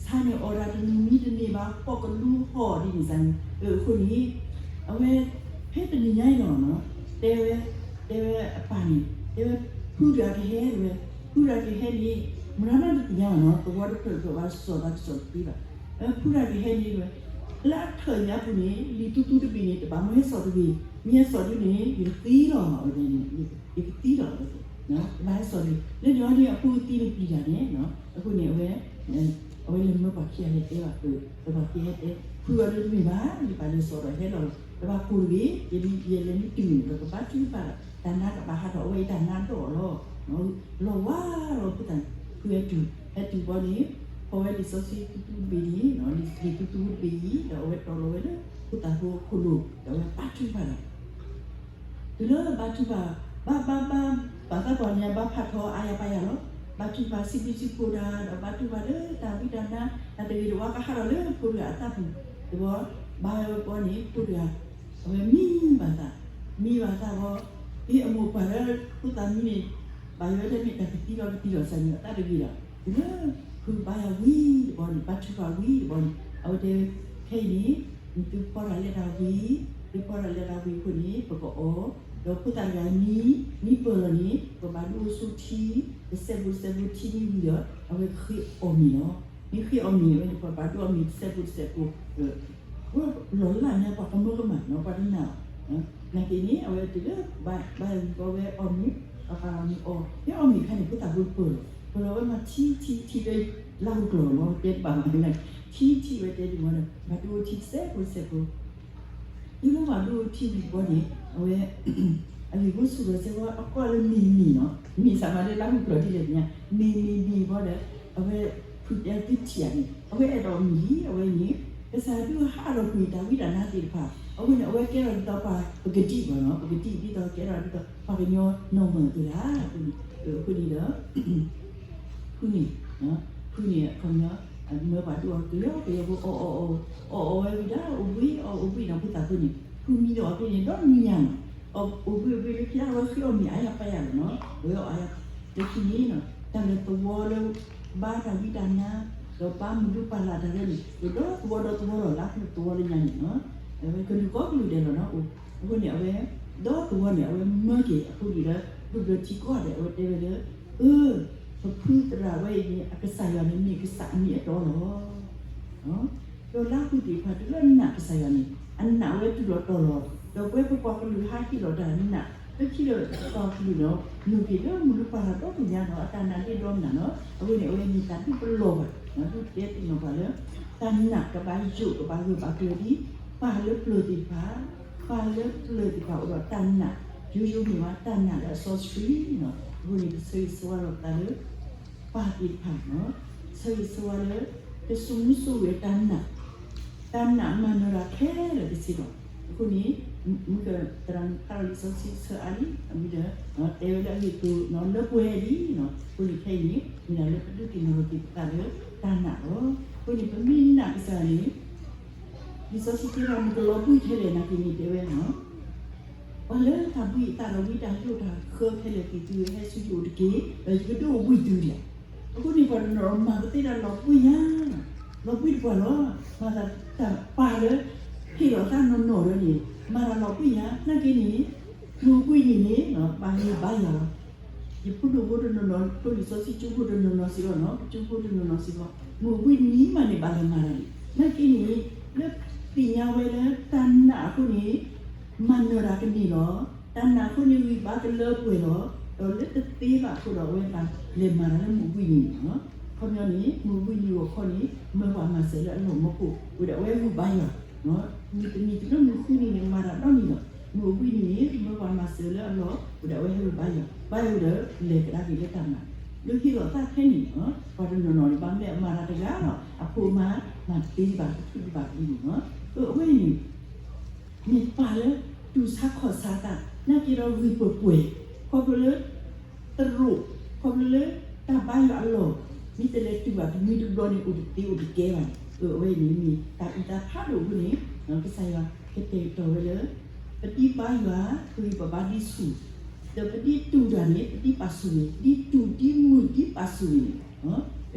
ဆါန့ၣ်အီၣ်ဒၣ်တနံၤမံတန့ၢ်ဘၣ် ပီၣ်ကလူဟီၣ်ဒ်န့ၣ်စ့ၢ်န့ၣ်, အဃိန့ၣ် အဝဲ ဖဲတနံၤညါအံၤလီၤနီၤ တဲဝဲ တဲဝဲအပၢ်န့ၣ် တဲဝဲဖုတဂၤကဟဲတဲဝဲ, ဖုတဂၤကဟဲန့ၣ် မတၤနီတသ့ၣ်ညါဘၣ်နီၤ သဝီတဖျၢၣ်တဖျၢၣ်ဘၣ်စီၣ်သးကစီၣ်တသ့ဘၣ်, ဖုတဂၤကဟဲန့ၣ်တဲဝဲ လၢအထၢၣ်ညါပူၤန့ၣ် လံာ်တူတူတဘ့ၣ်န့ၣ် တဘၣ်မ့ၢ်ဟဲစိာ်တဂ့ၤ, မ့ၢ်ဟဲစိာ်ဒ်န့ၣ် ယကသံလီၤ အဝဲန့ၣ် ယကသံလီၤ တဘၣ်ဟဲစိာ်တဂ့ၤ, လၢန့ၣ်အီၤဒ်အဖိသံန့ၣ်ပျံၤတၢ်န့ၣ်, အဃိန့ၣ် အဝဲ အဝဲလဲၤမၢပှၤခံဂၤလဲၤတဲဘၣ် ပှၤခံဂၤဟဲတဲ ဖုအီၤဒ်တမ့ၢ်ဘၣ် ယပာ်လဲၤစိာ်ဒီးဟဲလီၤ, တဘၣ်ကိၢ်တဂ့ၤ, ယလဲၤမ့ၢ်တုၤန့ၣ် ပကဘါထုကဖၣ်ဒီး တၢ်နါကဘၣ်ဟးထီၣ်အဝဲအံၤတၢ်နါဒီးလီၤ, လီၤဝါလီၤဖိသၣ်န့ၣ် ဖုဟဲတုၤ ဟဲတုၤဘီန့ၣ် ဖီၣ်ဝဲလံာ်စီဆှံတူတူတဘ့ၣ်န့ၣ် လံာ်တူတူတဘ့ၣ်အံၤ ဒီးအဝဲတီၢ်လီၤဝဲလၢ ဖိသၣ်ဖိအခိၣ်လိၤ ဒီးအဝဲဘါထုကဖၣ်ဒီး တုၤလၢဘါထုကဖၣ် ဘါဘါဘါ ပှၤသးပှၢ်န့ၣ် ဘါဖးထီအါယၤပါယၤလီၤ, ဘါထုကဖၣ်စံးဘျုးစံးဖှိၣ်တၢ် ဒီးဘါထုကဖၣ်လၢတၢ်ဝံတၢ်နါ တၢ်တဂ့ၤတဝါကဟးထီၣ်လၢဖိတဂၤအသးပူၤ, တဘျီ ဘါဝဲဘီန့ၣ် ဖိတဂၤ အဝဲမံဘၣ်သး, မံဘၣ်သးဘီ, အ့ အမိၢ်ပှၢ်လၢဖိသၣ်မံန့ၣ် ဘၣ်ယိၣ်ဝဲတမ့ၢ်တၢ်ကသံလီၤကသံလီၤစ့ၢ်န့ၣ် အသးတဂ့ၤဒီး တုၤလၢ ဖုဘါယွၤဝံၤတဘီန့ၣ် ဘါထုကဖၣ်ဝံၤတဘီန့ၣ် အဝဲတဲ ခဲအံၤန့ၣ် နသုဖီတၢ်လဲၤတၢ်ဝံၤ, သုဖီတၢ်လဲၤတၢ်ဝံၤအဃိန့ၣ် ပကအီၣ်, ဒီးဖိသၣ်တဂၤမံ မံပၢၢ်လီၤန့ၣ် ပဘၣ်ဒိအိၣ်ဆူထံ တစဲးဖိတစဲးဖိထံမံဝံၤဒီး အဝဲဃ့အီၣ်မ့ၤလီၤ. မ့ၢ်ဃ့အီၣ်မ့ၤဝဲန့ၣ် ပဘၣ်ဒိအီၣ်မ့ၤတစဲးဖိတစဲးဖိ လီၤလၢ်ညါ ပှၤကမၢကမၣ်နီၤ ပှၤတနာ်အီၤ, နာ်က့န့ၣ် အဝဲတုၤလၢ ဘါယွၤဝံၤဘီဝဲအီၣ်မ့ၤ, ပှၤပာ်အီၣ်မ့ၤအီၣ်, ဖဲအီၣ်မ့ၤအခါန့ၣ် ဖိသၣ်ဖိပၢၢ်လီၤ, ပၢၢ်လီၤဝဲမၤထံထံထံလၢ လါဟူကျိာ်မ့ၢ်တဲတဘၣ်မး ထံထံဝဲတဲဒ်မ့ၢ်ဒီး ဘၣ်ဒိအိၣ်ထံတစဲးဖိတစဲးဖိ တုၤလၢပှၤဒိအိၣ်ထံဝံၤဘီန့ၣ် အဝဲ အဂ့ၢ်ဖိဆူၣ်ဒီးစဲးဖိ အကိးလၢမ့ၤမ့ၤနီၤ, မ့ၤစးမးလၢလါဟူကျိာ်ဒ်လဲၣ်ညါ, မ့ၤမ့ၤမ့ၤဘီဒီး အဝဲ ဖုတဲသုထံၣ်ဧါန့ၣ် အဝဲအဲၣ်ဒိးမံၤလံ အဝဲန့ၣ် ကစၢ်ယွၤဒုးဟးထီၣ်ကွံာ်တၢ်ဝံတၢ်နါသ့ၣ်တဖၣ် အဝဲန့ၣ် အဝဲကဲထီၣ်ဒ်သိးပှၤပကဒံးဘၣ်နီၤ ပကဒံးဒ်သိးကဲထီၣ်ဒ်သိး ပှၤကညီနီၢ်မၢၢ်သ့ၣ်တဖၣ် အဃိန့ၣ်ဒီး ဖုန့ၣ် ဖုန့ၣ်အခီပညီ မၢပှၤဒုးအီၤကယီကယီဖိ အီၣ်အီၣ်အီၣ် အီၣ်အီၣ်ဝဲဝံၤဒီး အိၣ်ဘှံးအီၣ်အိၣ်ဘှံးနီၤ ဖိသၣ်ဖိန့ၣ် ဖုမံဒီးအီၤဖဲန့ၣ် ဒီနွံညါနီၤ အီၣ်အိၣ်ဘှံးအိၣ်ဘှံးလၢခံ အဝဲဃ့အီၣ်မ့ၤအါယၤပာ်ယၤလီၤနီၤ အဝဲအီၣ်အါယၤ လၢခံန့ၣ်နီၤ တၢ်လၢသဝီလၢ ဘါတၢ်ဝံတၢ်နါ ဒီးဘါမုၢ်ဒုပာ်လၢ်တၢ်ရဲန့ၣ် အိၣ်ဒီသဝီဒီသဝီလီၤ လၢအပူၤသဝီလၢညါန့ၣ်နီၤ အဝဲကလုာ်ကိးကလုာ်ဒဲးလီၤနီၤ အဃိန့ၣ် အဝဲ ဒီသဝီန့ၣ် အဝဲမၢက့ၤအဖိဒံးလၢ ဒူၣ်ဘျၢထံကီၢ်ဒီး အဝဲတဲဝဲလၢ အၢ ပဖုသရၣ်ဝဲအံၤန့ၣ် အကစၢ်ယွၤန့ၣ် မ့ၢ်ကစၢ်အမံၤအတီလီၤ ဒီးလၢအပူၤသ့ၣ်တဖၣ်တုၤလၢနာ်ကစၢ်ယွၤန့ၣ် အနာ်ဝဲတုၤလီၤတီၤလီၤ ဒီးပဝဲပပှၤကလုာ်ဟးဟ့ၣ်လီၤတၢ်နာ် လၢခံဒီးပှၤကလုာ်ဒီး မုၢ်က့ၤလၢမုၢ်လူပာ်လၢ်ဒီပူၤညါနီၤ အတၢ်နာ်ဒ့ဒီမနုၤနီၤ အဝဲန့ၣ်အဝဲမ့ၢ်တၢ်ဒုးပလီၢ်ဘၣ် ဒုးတဲသ့ၣ်နီၣ်ပှၤလၢ တၢ်နာ်ကဘၣ်ယိာ်ကဘၣ်ဂၢၢ်ဘၣ်ကျၢၤဒ် ပၢ်လၢပျၢၤသ့ၣ်တဖၣ် ပၢ်လၢပျၢၤသ့ၣ်တဖၣ်အိၣ်ဒီးတၢ်နာ် ယိယိမ့ၢ်ဝဲ တၢ်နာ်လၢအစီဆှံနီၤ အဃိန့ၣ် ပဆၢဂ့ၤဆၢဝါလိာ်ပသးလၢ ပၢ်သ့ၣ်တဖၣ်နီၤ ဆၢဂ့ၤဆၢဝါလၢ ကစိာ်မူစိာ်ဂဲၤတၢ်နာ် တၢ်နာ်မၤနၢၤတၢ်ခဲလၢာ်တစ့ၢ်ကီး အဃိန့ၣ် မုၢ်ကသရၣ်မုၣ်ဖးလီၤလံာ်စီဆှံဆၢအါလံ အမံၤဒီး တဲဝဲလၢအဂ့ၢ်အကျိၤနီၤ လၢပှဲၤလံနီၤ အဃိန့ၣ်ခဲအံၤန့ၣ် မ့ၢ်ဒၣ်လၢပဒုးသ့ၣ်နီၣ်ထီၣ်က့ၤပသးလၢတၢ်နာ်လီၤ. အဃိန့ၣ် ပမ့ၢ်နာ်ကစၢ်န့ၣ် လံာ်စီဆှံတဲဘၣ် နကလီၤဘှံးထဲလဲၣ်နာ်က့ၤန့ၣ်တဲဝဲနီၤ ပှၤလၢတၢ်ဘှံးအသးဒီးဝံတၢ်ယိာ်တၢ်ဃၢခဲလၢာ်သ့ၣ်သုဟဲဆူယအိၣ်တက့ၢ် ဒီးယကဒုးအိၣ်ဘှံးသုဒံးဧါ. အဃိန့ၣ် ပှၤတနီၤမၤပသ့ဒၣ်လီၤဘှံးညါ လီၤဘှံးတပှၢ်လီၤ. မၤသးတၢ်ပၢ်လၢ ဟ့ၣ်လီၤသးနီၢ်နီၢ်ဒီးန့ၣ် မၤတၢ်လီၤဘှံးညါ နာ်က့ၤန့ၣ် မုၢ်ဘှံးနံၤန့ၣ် ဘၣ်ဂ့ၤဘၣ်ယွၤလီၤ. ယဖိဒိၣ်ဖိတနီၤနီၤ ဖိလံာ်စီဆှံကၠိဖိတနီၤနီၤစ့ၢ်ကီးနီၤ ကၠိဖိတနီၤနီၤစ့ၢ်ကီး မုၢ်ဘှံးနံၤမးန့ၣ် ဘၣ်လဲၤမၤတၢ်န့ၣ် နာ်က့ၤန့ၣ် လၢသ့ၣ်ညါဝဲလၢတၢ်နာ်အဃိန့ၣ် မၤနၢၤတၢ်ကန့ၢ်လီၤ. တၢ်နာ်အဃိန့ၣ် ဂံၢ်ဘါကလၢပှဲၤလီၤ. ဒီးလၢတသ့ဘၣ်အဃိဒီး အဝဲဘၣ်လဲၤမၤတၢ်လၢမုၢ်ဘှံးနံၤန့ၣ်လီၤ. ခီပညီန့ၣ် မုၢ်ဘှံးနံၤဂီၤခီန့ၣ် မၢပှၤမၤစၢၤလၢအလီၢ်မီၢ်ခိၣ် ဝံၤဒီးအဝဲဂံၢ်ဘါယွၤ မုၢ်တနံၤတုၤလၢမုၢ်ဃုနံၤန့ၣ် မၤတၢ်ဒီနံၤလီၤ. မုၢ်ဘှံးနံၤန့ၣ် မၢပှၤမၤစၢၤလၢအလီၢ် ဝံၤဒီးအဝဲဟဲဂံၢ်ဘါယွၤ ဘါယွၤဝံၤဒီး လဲၤကဒါက့ၤလၢတၢ်နာ် လၢဟ့ၣ်လီၤသးခဲန့ၣ်လီၤ. ပှၤတနီၤနီၤန့ၣ် ဘၣ်မနုၤအမၤတၢ်တဂၤလီၤ အဖိအမါ မၤတသ့ဘၣ် တဖုတဘၣ်လံန့ၣ်လီၤ. အဝဲအံၤန့ၣ် မ့ၢ်ပၢ်လၢ တူၢ်ဆါခီၣ်ဆါသး နာ်က့ၤဒီးဂံၢ်ပှဲၤပှဲၤ ခီဖျိလၢ တရိး ခီဖျိလၢ တၢ်ဘါယွၤအလီၢ် မ့ၢ်တလဲၤတုၤဘၣ်တမှံတဘျီန့ၣ် အိၣ်တသ့အိၣ်တကဲဘၣ်န့ၣ် အဝဲအံၤန့ၣ်မ့ၢ်တၢ်အုၣ်သးဖးဒိၣ်အဃိန့ၣ် ကစၢ်ယွၤကတဲာ်ကတီၤဝဲလၢ ပဒ်ဘါယွၤ ပဂံၢ်ပဘါဒ်ဆူၣ် ဒီးပဒ်တူၢ်တၢ်န့ၣ် ပဒ်ပာ်ဆူၣ်န့ၣ် ဒ်တူၢ်ဒ်မုၢ်ဒ်ပာ်ဆူၣ်န့ၣ်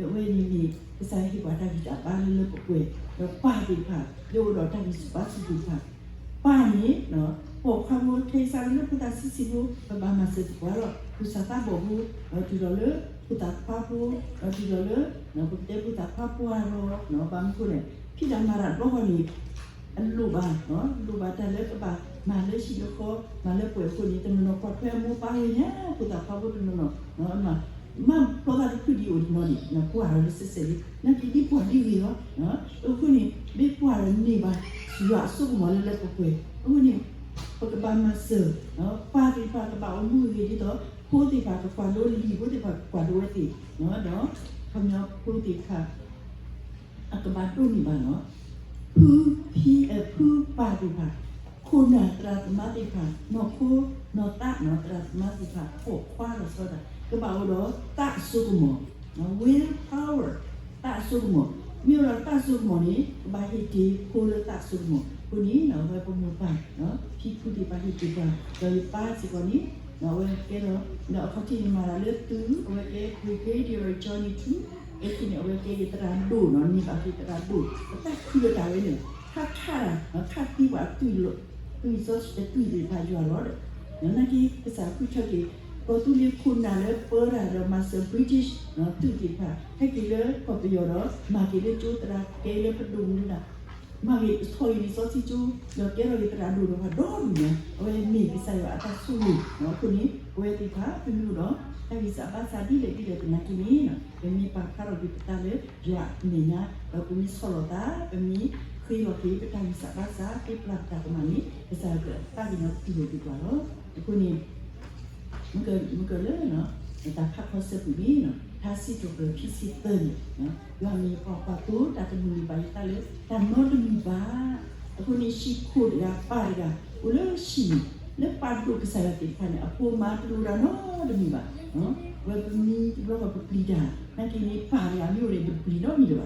အဝဲန့ၣ်မ့ၢ် ကစၢ်ယွၤဟ့ၣ်ပှၤတၢ်ဂံၢ်တၢ်ဘါလၢလၢပှဲၤပှဲၤ ဒီးပၢ်သ့ၣ်တဖၣ် လၢအိၣ်ဒီးတၢ်ဂံၢ်ဆူၣ်ဘါဆူၣ်သ့ၣ်တဖၣ် ပၢ်န့ၣ် ပိာ်ခွါဖိ ခဲအံၤစးလၢဖိသၣ်ဆံးဆံးဖိ ပဘၣ်မၤစၢၤသပှၢ်လီၤ. ဖိသၣ်သးဘီၣ်ဖိ တုၤလီၤလၢ ဖိသၣ်ခွါဖိ တုၤလီၤလၢ ပကတဲဖိသၣ်ခွါပှၢ်လီၤ ဘၣ်မနုၤအဃိလဲၣ် ဖံးတၢ်မၤတၢ်တဘျီဃီန့ၣ် အလိၣ်ဘၣ် လိၣ်ဘၣ်တၢ်လၢကဘၣ်မၤလၢဟံၣ်လၢဃီ မၤလၢပှဲၤအဃိန့ၣ် တနီၤနီၤကွၢ်ထွဲအမိၢ်ပၢ်ဂ့ၤညါ ဖိသၣ်ခွါဖိတနီၤနီၤ မၤဖျီသးတဖုဒံးအိၣ်တနီၤန့ၣ် ကွၢ်ဒီးလၢစဲးစဲးလံ နာ်က့ၤဒ်ပှၢ်ဒ်ဂ့ၤလီၤ. အဃိန့ၣ် မ့ၢ်ကွၢ်ဒီးန့ၢ်ဘၣ် ယွၤအစိကမီၤလၢလၢပှဲၤပှဲၤ အဃိန့ၣ် ပကဘၣ်မၤစၢၤ ပၢ်သ့ၣ်တဖၣ်ကဘၣ်အိၣ်မူဂ့ၤဒ်သိး ဖိသ့ၣ်တဖၣ်ကကွၢ်ဒိ လံၤဖိသ့ၣ်တဖၣ်ကကွၢ်ဒိဝဲသ့ၣ် ဒီး ခီပညီဖိသ့ၣ်တဖၣ် အကဘၣ်ဒိးန့ၢ်ဘၣ်လီၤ. ဖုဖံ ဖုပၢ်သ့ၣ်တဖၣ် ခိၣ်နၢ်သရၣ်သမါသ့ၣ်တဖၣ် နီၢ်ခိနီၢ်သး သရၣ်သမါသ့ၣ်တဖၣ် ပိာ်ခွါလီၤဆီဒၣ် ကဘၣ်အိၣ်ဒီးသးအစိကမီၤ will power သးအစိကမီၤ မ့ၢ်အိၣ်ဒီးသးအစိကမီၤန့ၣ် ကဘၣ်ဟ့ၣ်တ့ၢ်ဖိလၢသးအစိကမီၤ အဃိန့ၣ် အဝဲပမိၢ်ပၢ် ဖံဖုသ့ၣ်တဖၣ်ဟ့ၣ်တ့ၢ်ပှၤ ဒီးယပၢ်စ့ၢ်ကီးန့ၣ် အဝဲကဲဒီး ဒီးအခီၣ်ထံးန့ၣ်မၤတၢ်လၢသုး အဝဲကဲ Brigadier Johnny Two အဃိန့ၣ် အဝဲကဲယသရၣ်ဒိၣ်နီၤ န့ၢ်ဘၣ်က့ၤသရၣ်ဒိၣ် အတၢ်ခုလၢတၢ်ဝဲန့ၣ် ခါခါတၢ် ခါသံပှၤ သုးစီဆှံတသုးသ့ၣ်တဖၣ်ယွၤလီၤဒီး နာ်က့ၤကစၢ်ဃုထၢက့ၤ ကီၢ်သူလ့ၤခိၣ်နၢ်လၢပၢတၢ်ဒီးမၤစၢၤ British သုးသ့ၣ်တဖၣ် ဟဲက့ၤလၢကီၢ်ပယီၤဒီး မၤက့ၤလၢကၠိသရၣ် ကဲလၢပဒိၣ်မူလၢ မၤဂ့ၤထီၣ်ဂ့ၤလံာ်စီဆှံကၠိ ဒီးကဲထီၣ်ဂ့ၤသရၣ်ဒိၣ်ဒီးပှၤဒီဒူၣ်ညါ အဝဲမ့ၢ်ကစၢ်ယွၤအတၢ်ဆိၣ်ဂ့ၤအဃိန့ၣ် ပဝဲသ့ၣ်တဖၣ် ပမ့ၢ်အိၣ်ဒီး တၢ်ဂံၢ်စၢ်ဘါစၢ်ဒ်လဲၣ်ဒ်လဲၣ်သနာ်က့န့ၣ် ပမ့ၢ်ပာ်ဖျါထီၣ်က့ၤပသးလၢယွၤအမဲာ်ညါ ဒီးပမ့ၢ်ဆီၣ်လီၤသး ပမ့ၢ်ဃ့လီၤက့ၤပတၢ်ဂံၢ်စၢ်ဘါစၢ် ဃ့ပျၢ်ပတၢ်ကမၣ်န့ၣ် ကစၢ်ယွၤကသးကညီၤတူၢ်လိာ်က့ၤပှၤလီၤ. အဃိန့ၣ် မ့ၢ်ကလၢ တၢ်ဖးခီဆၢကွံာ်န့ၣ် ထါစံးထီၣ်ပတြၢၤခံဆံသၢန့ၣ်, ယွၤမ့ၢ်ပှၤကွၢ်သိ တၢ်တမုာ်န့ၢ်ဘၣ်ယသးလၢ တၢ်နီတမံၤဘၣ်. အဃိန့ၣ် ဟံၣ်ခိၣ်တဂၤ ပၢ်တဂၤ အိၣ်လၢဟံၣ်န့ၣ် လၢပာ်ဒိၣ်ကစၢ်ယွၤသ့ၣ်တဖၣ်န့ၣ် အဖိမါတလိၣ်တၢ်နီတမံၤဘၣ်. ဝဲပမံၤတဘျီဃီပပျံၤတၢ် နာ်က့န့ၣ် ပၢ်တဂၤမ့ၢ်အိၣ်ဒီးပပျံၤနီတမံၤ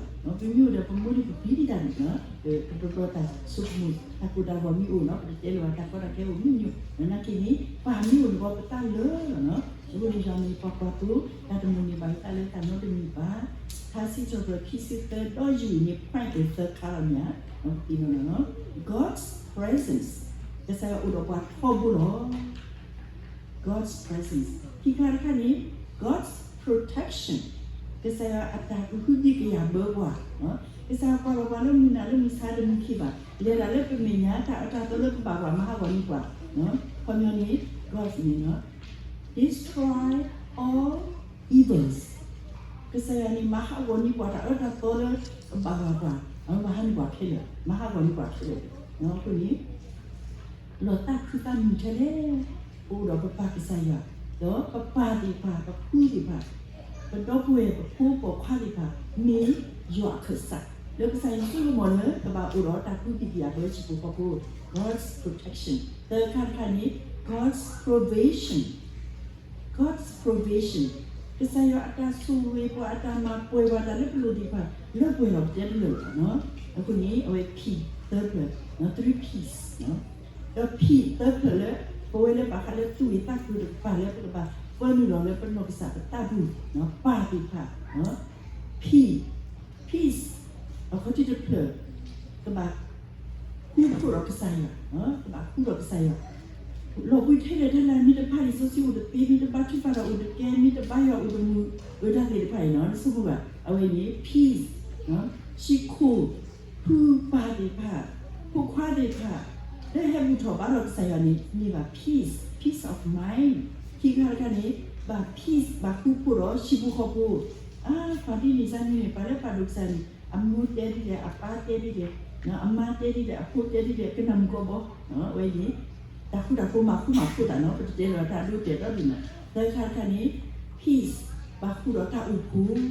လၢၤဘၣ်. ပမ့ၢ်အိၣ်ဒီးပမိၢ်န့ၣ် ပပျံၤဒံးတၢ်န့ၣ်, ပတဘျီတၢ်ဆိကမိၣ် တၢ်ကိၢ်တၢ်ဂီၤမ့ၢ်အိၣ်နီၤ ပတတဲလၢၤဘၣ် တၢ်ကီတၢ်ခဲအိၣ်မ့ၢ်မ့ၢ်, နာ်က့န့ၣ် ပၢ်မ့ၢ်အိၣ်န့ၣ် ပတၢ်လၢာ်လီၤနီၤ. အဃိန့ၣ် ယွၤမ့ၢ်ပှၤကွၢ်သိ တၢ်တမုာ်န့ၢ်ဘၣ်ယသးလၢတၢ်နီတမံၤဘၣ်. ထါစံးထီၣ်ပတြၢၤခံဆံသၢ ဒီးယုၢ်န့ၣ် point သၢခါလီၤမ့ၢ်ဧါ, သ့ၣ်နီၣ်နီၤ, God's presence, ကစၢ်ယွၤအိၣ်ဒီးပှၤထီဘိလီၤ. God's presence ခံခါတခါန့ၣ် God's protection, ကစၢ်ယွၤအတၢ်ကဟုကယာ်ဘၢပှၤ, ကစၢ်ယွၤကွၢ်လီၤပှၤလၢမုၢ်နၤလၢမုၢ်ဆါတမံၤခံဘၣ်, လဲၤဒၣ်လၢပမဲာ်ညါ တၢ်အၢတၢ်သီလၢကဘၣ်ပှၤ မၤဟးဂီၤန့ၢ်ပှၤ, ခီပညီန့ၣ် God's န့ၣ် destroy all evils, ကစၢ်ယွၤန့ၣ် မၤဟးဂီၤန့ၢ်ပှၤတၢ်အၢတၢ်သီလၢကဘၣ်ပှၤ, မၤဟးန့ၢ်ပှၤခဲလၢာ်, မၤဟးဂီၤန့ၢ်ပှၤခဲလၢာ်, အဃိန့ၣ် လီၤသးခုသးမုာ်ထဲလဲၣ်, ပအိၣ်ဒီးပပၢ်ကစၢ်ယွၤ, ဒီးပပၢ်သ့ၣ်တဖၣ် ပဖုသ့ၣ်တဖၣ်, ပဒီပုၢ်ဝဲၢ် ပဖိပိာ်ခွါသ့ၣ်တဖၣ် မ့ၢ်ယွၤအခၢၣ်စး, လၢကစၢ်ယွၤဆိကမိၣ်လၢ ကဘၣ်အိၣ်ဒီးတၢ်ကူးသံၣ်ကယာ်ဘၢဆံးဖိဃီဖိ, God's protection. သၢခါတခါန့ၣ် God's provision, God's provision, ကစၢ်ယွၤအတၢ်ဆိၣ်ဂ့ၤပှၤ အတၢ်မၤပှဲၤပှၤ တၢ်လၢပလိၣ်သ့ၣ်တဖၣ် လၢပှဲၤလီၤပတဲတလၢာ်လီၤ. အဃိန့ၣ် အဝဲ P သၢဖျၢၣ်, three P's, ဒီး P သၢဖျၢၣ်လၢ ပဝဲလၢဘၣ်ဃးလၢသူၣ်ဂ့ၤသးကျိၤတကပၤလၢပကဘၣ်ပၢနုာ်လီၤလၢပနီၢ်ကစၢ်ပသးပူၤ, ပၢ်သ့ၣ်တဖၣ်, P, peace, အခီၣ်ထံးတဖျၢၣ် ကဘၣ်ဃူဖိးဒီးကစၢ်ယွၤ, ကဘၣ်ဃူဒီးကစၢ်ယွၤ, လီၤဘှံးထဲလဲၣ်ထဲလဲၣ် မ့ၢ်တဘါလံာ်စီဆှံအိၣ်တသ့, မ့ၢ်တဘါထုကဖၣ်တၢ်အိၣ်တကဲ, မ့ၢ်တဘါယွၤအိၣ်တမုာ်, အတၢ်သ့ၣ်တဖၣ်အံၤနီၤ နဆိကမိၣ်ဘၣ်, အဝဲန့ၣ် peace, ဟံၣ်ခိၣ်, ဖုပၢ်သ့ၣ်တဖၣ်, ဖိခွါသ့ၣ်တဖၣ်, လၢဟဲဘူၣ်ထီၣ်ဘါထီၣ်ကစၢ်ယွၤန့ၣ် မ့ၢ်ဘၣ် peace, peace of mind, ခံခါတခါန့ၣ် ဘၣ် peace ဘၣ်ဃူဖိးဒီးဟံၣ်ဖိဃီဖိ, အါ ပှၤဒ်န့ၣ်စ့ၢ်န့ၣ် ပှၤလၢပာ်ဒိၣ်ကစၢ်န့ၣ် အမိၢ်တဲဒ်လဲၣ် အပၢ်တဲဒ်လဲၣ်, အမါတဲဒ်လဲၣ် အဖိတဲဒ်လဲၣ် ကနၣ်မုၢ်ကီၢ်ဘီ, အဝဲန့ၣ် တၢ်ဃူတၢ်ဖိးမၤဃူမၤဖိးတၢ်နီၤ ပတတဲလၢၤတၢ်ဒိတဲာ်ဒီဒ်န့ၣ်, သၢခါတခါန့ၣ် peace ဘၣ်ဃူဒီးတၢ်အိၣ်ဖှိၣ်,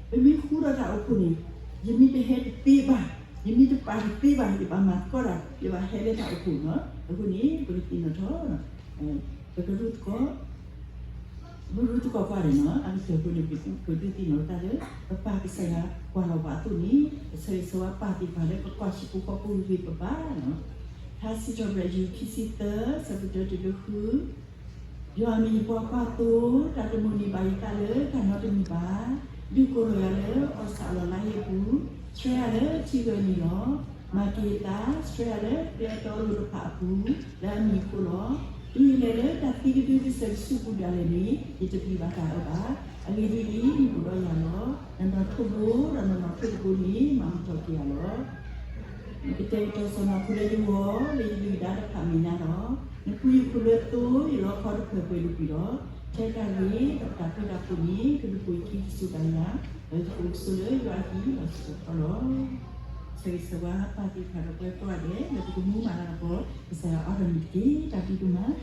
ပမ့ၢ်ဃူဒီးတၢ်အိၣ်ဖှိၣ်န့ၣ် ယမ့ၢ်တဟဲတသ့ဘၣ်, ယမ့ၢ်တပာ်တသ့ဘၣ် ယဘၣ်မၤသကိးတၢ် ယဘၣ်ဟဲလၢတၢ်အိၣ်ဖှိၣ်နီၤ, အဃိန့ၣ် ပကသ့ၣ်နီၣ်ထီၣ် ပကရူၢ်သကိး မ့ၢ်ရူၢ်သကိးကွၢ်ဒီးနီၤ အကတၢၢ်ဖိန့ၣ် ပကဒုးသ့ၣ်နီၣ်တၢ်လၢ ပပၢ်ကစၢ်ယွၤကွၢ်လီၤပှၤအသိးန့ၣ် ပဆၢဂ့ၤဆၢဝါပၢ်သ့ၣ်တဖၣ်လၢပကွၢ်ဟံၣ်ဖိဃီဖိဂ့ၤဂ့ၤဘၣ်ဘၣ်နီၤ, ထါစံးထီၣ်ပတြၢၤ ယူၢ်ခံဆံသၢ ဆၢဖိတၢတုၤလၢဃု ယွၤမ့ၢ်ယပှၤကွၢ်သိ, တၢ်တမုာ်န့ၢ်ဘၣ်ယသးလၢတၢ်နီတမံၤဘၣ်, ဒုးကိးလီၤယၤလၢအီၣ်ဆၣ်အလီၢ်လါဟ့အပူၤ, ဆှၢယၤလၢထံဂၢၢ်နံၤလီၤ. မၤက့ၤယသး, ဆှၢယၤလၢကျဲအတီအလိၤတဖၣ်အပူၤ, လၢအမံၤအဃိလီၤ. တုၤယလဲၤလၢတၢ်သံကဒုကစၢၢ်ကဆူးပူၤဒၣ်လဲာ်န့ၣ် ယတပျံၤဘၣ်တၢ်အၢဘၣ်. အဂ့ၢ်ဒ်အံၤ, ယအိၣ်ဒီးယၤလီၤ. နနီၣ်ထိးဘိ, ဒီးနနီၣ်ထိးတဘိန့ၣ် မၤမုာ်ထီၣ်က့ၤယၤလီၤ. နကတဲာ်ကတီၤစီၢ်နီၤခိလၢယဂီၢ်, လၢယဒုၣ်ယဒါတဖၣ်မဲာ်ညါလီၤ. နဖှံယခိၣ်လၢသိ, ယလီခီတဖျၢၣ်ပှဲၤတကွံာ်လီၤ. ထဲတၢ်ဂ့ၤ, ဒီးတၢ်ပၢတၢ်ပြးန့ၣ် ကဒုးပိာ်ယခံကစူၢ်ဘၣ်ယၤ, ဒီးယကအိၣ်ကဆိးလၢယွၤအဟံၣ်လီၤဆီဆီလီၤ. ဆၢဂ့ၤဆၢဝါပၢ်သ့ၣ်တဖၣ်ဒီးပှၤကိးဂၤဒဲး လၢပကမူမၤတၢ်တပီၤ, ကစၢ်ယွၤအီၣ်ဒီးနတက့ၢ်. တၢ်ဘျုးဒိၣ်မး.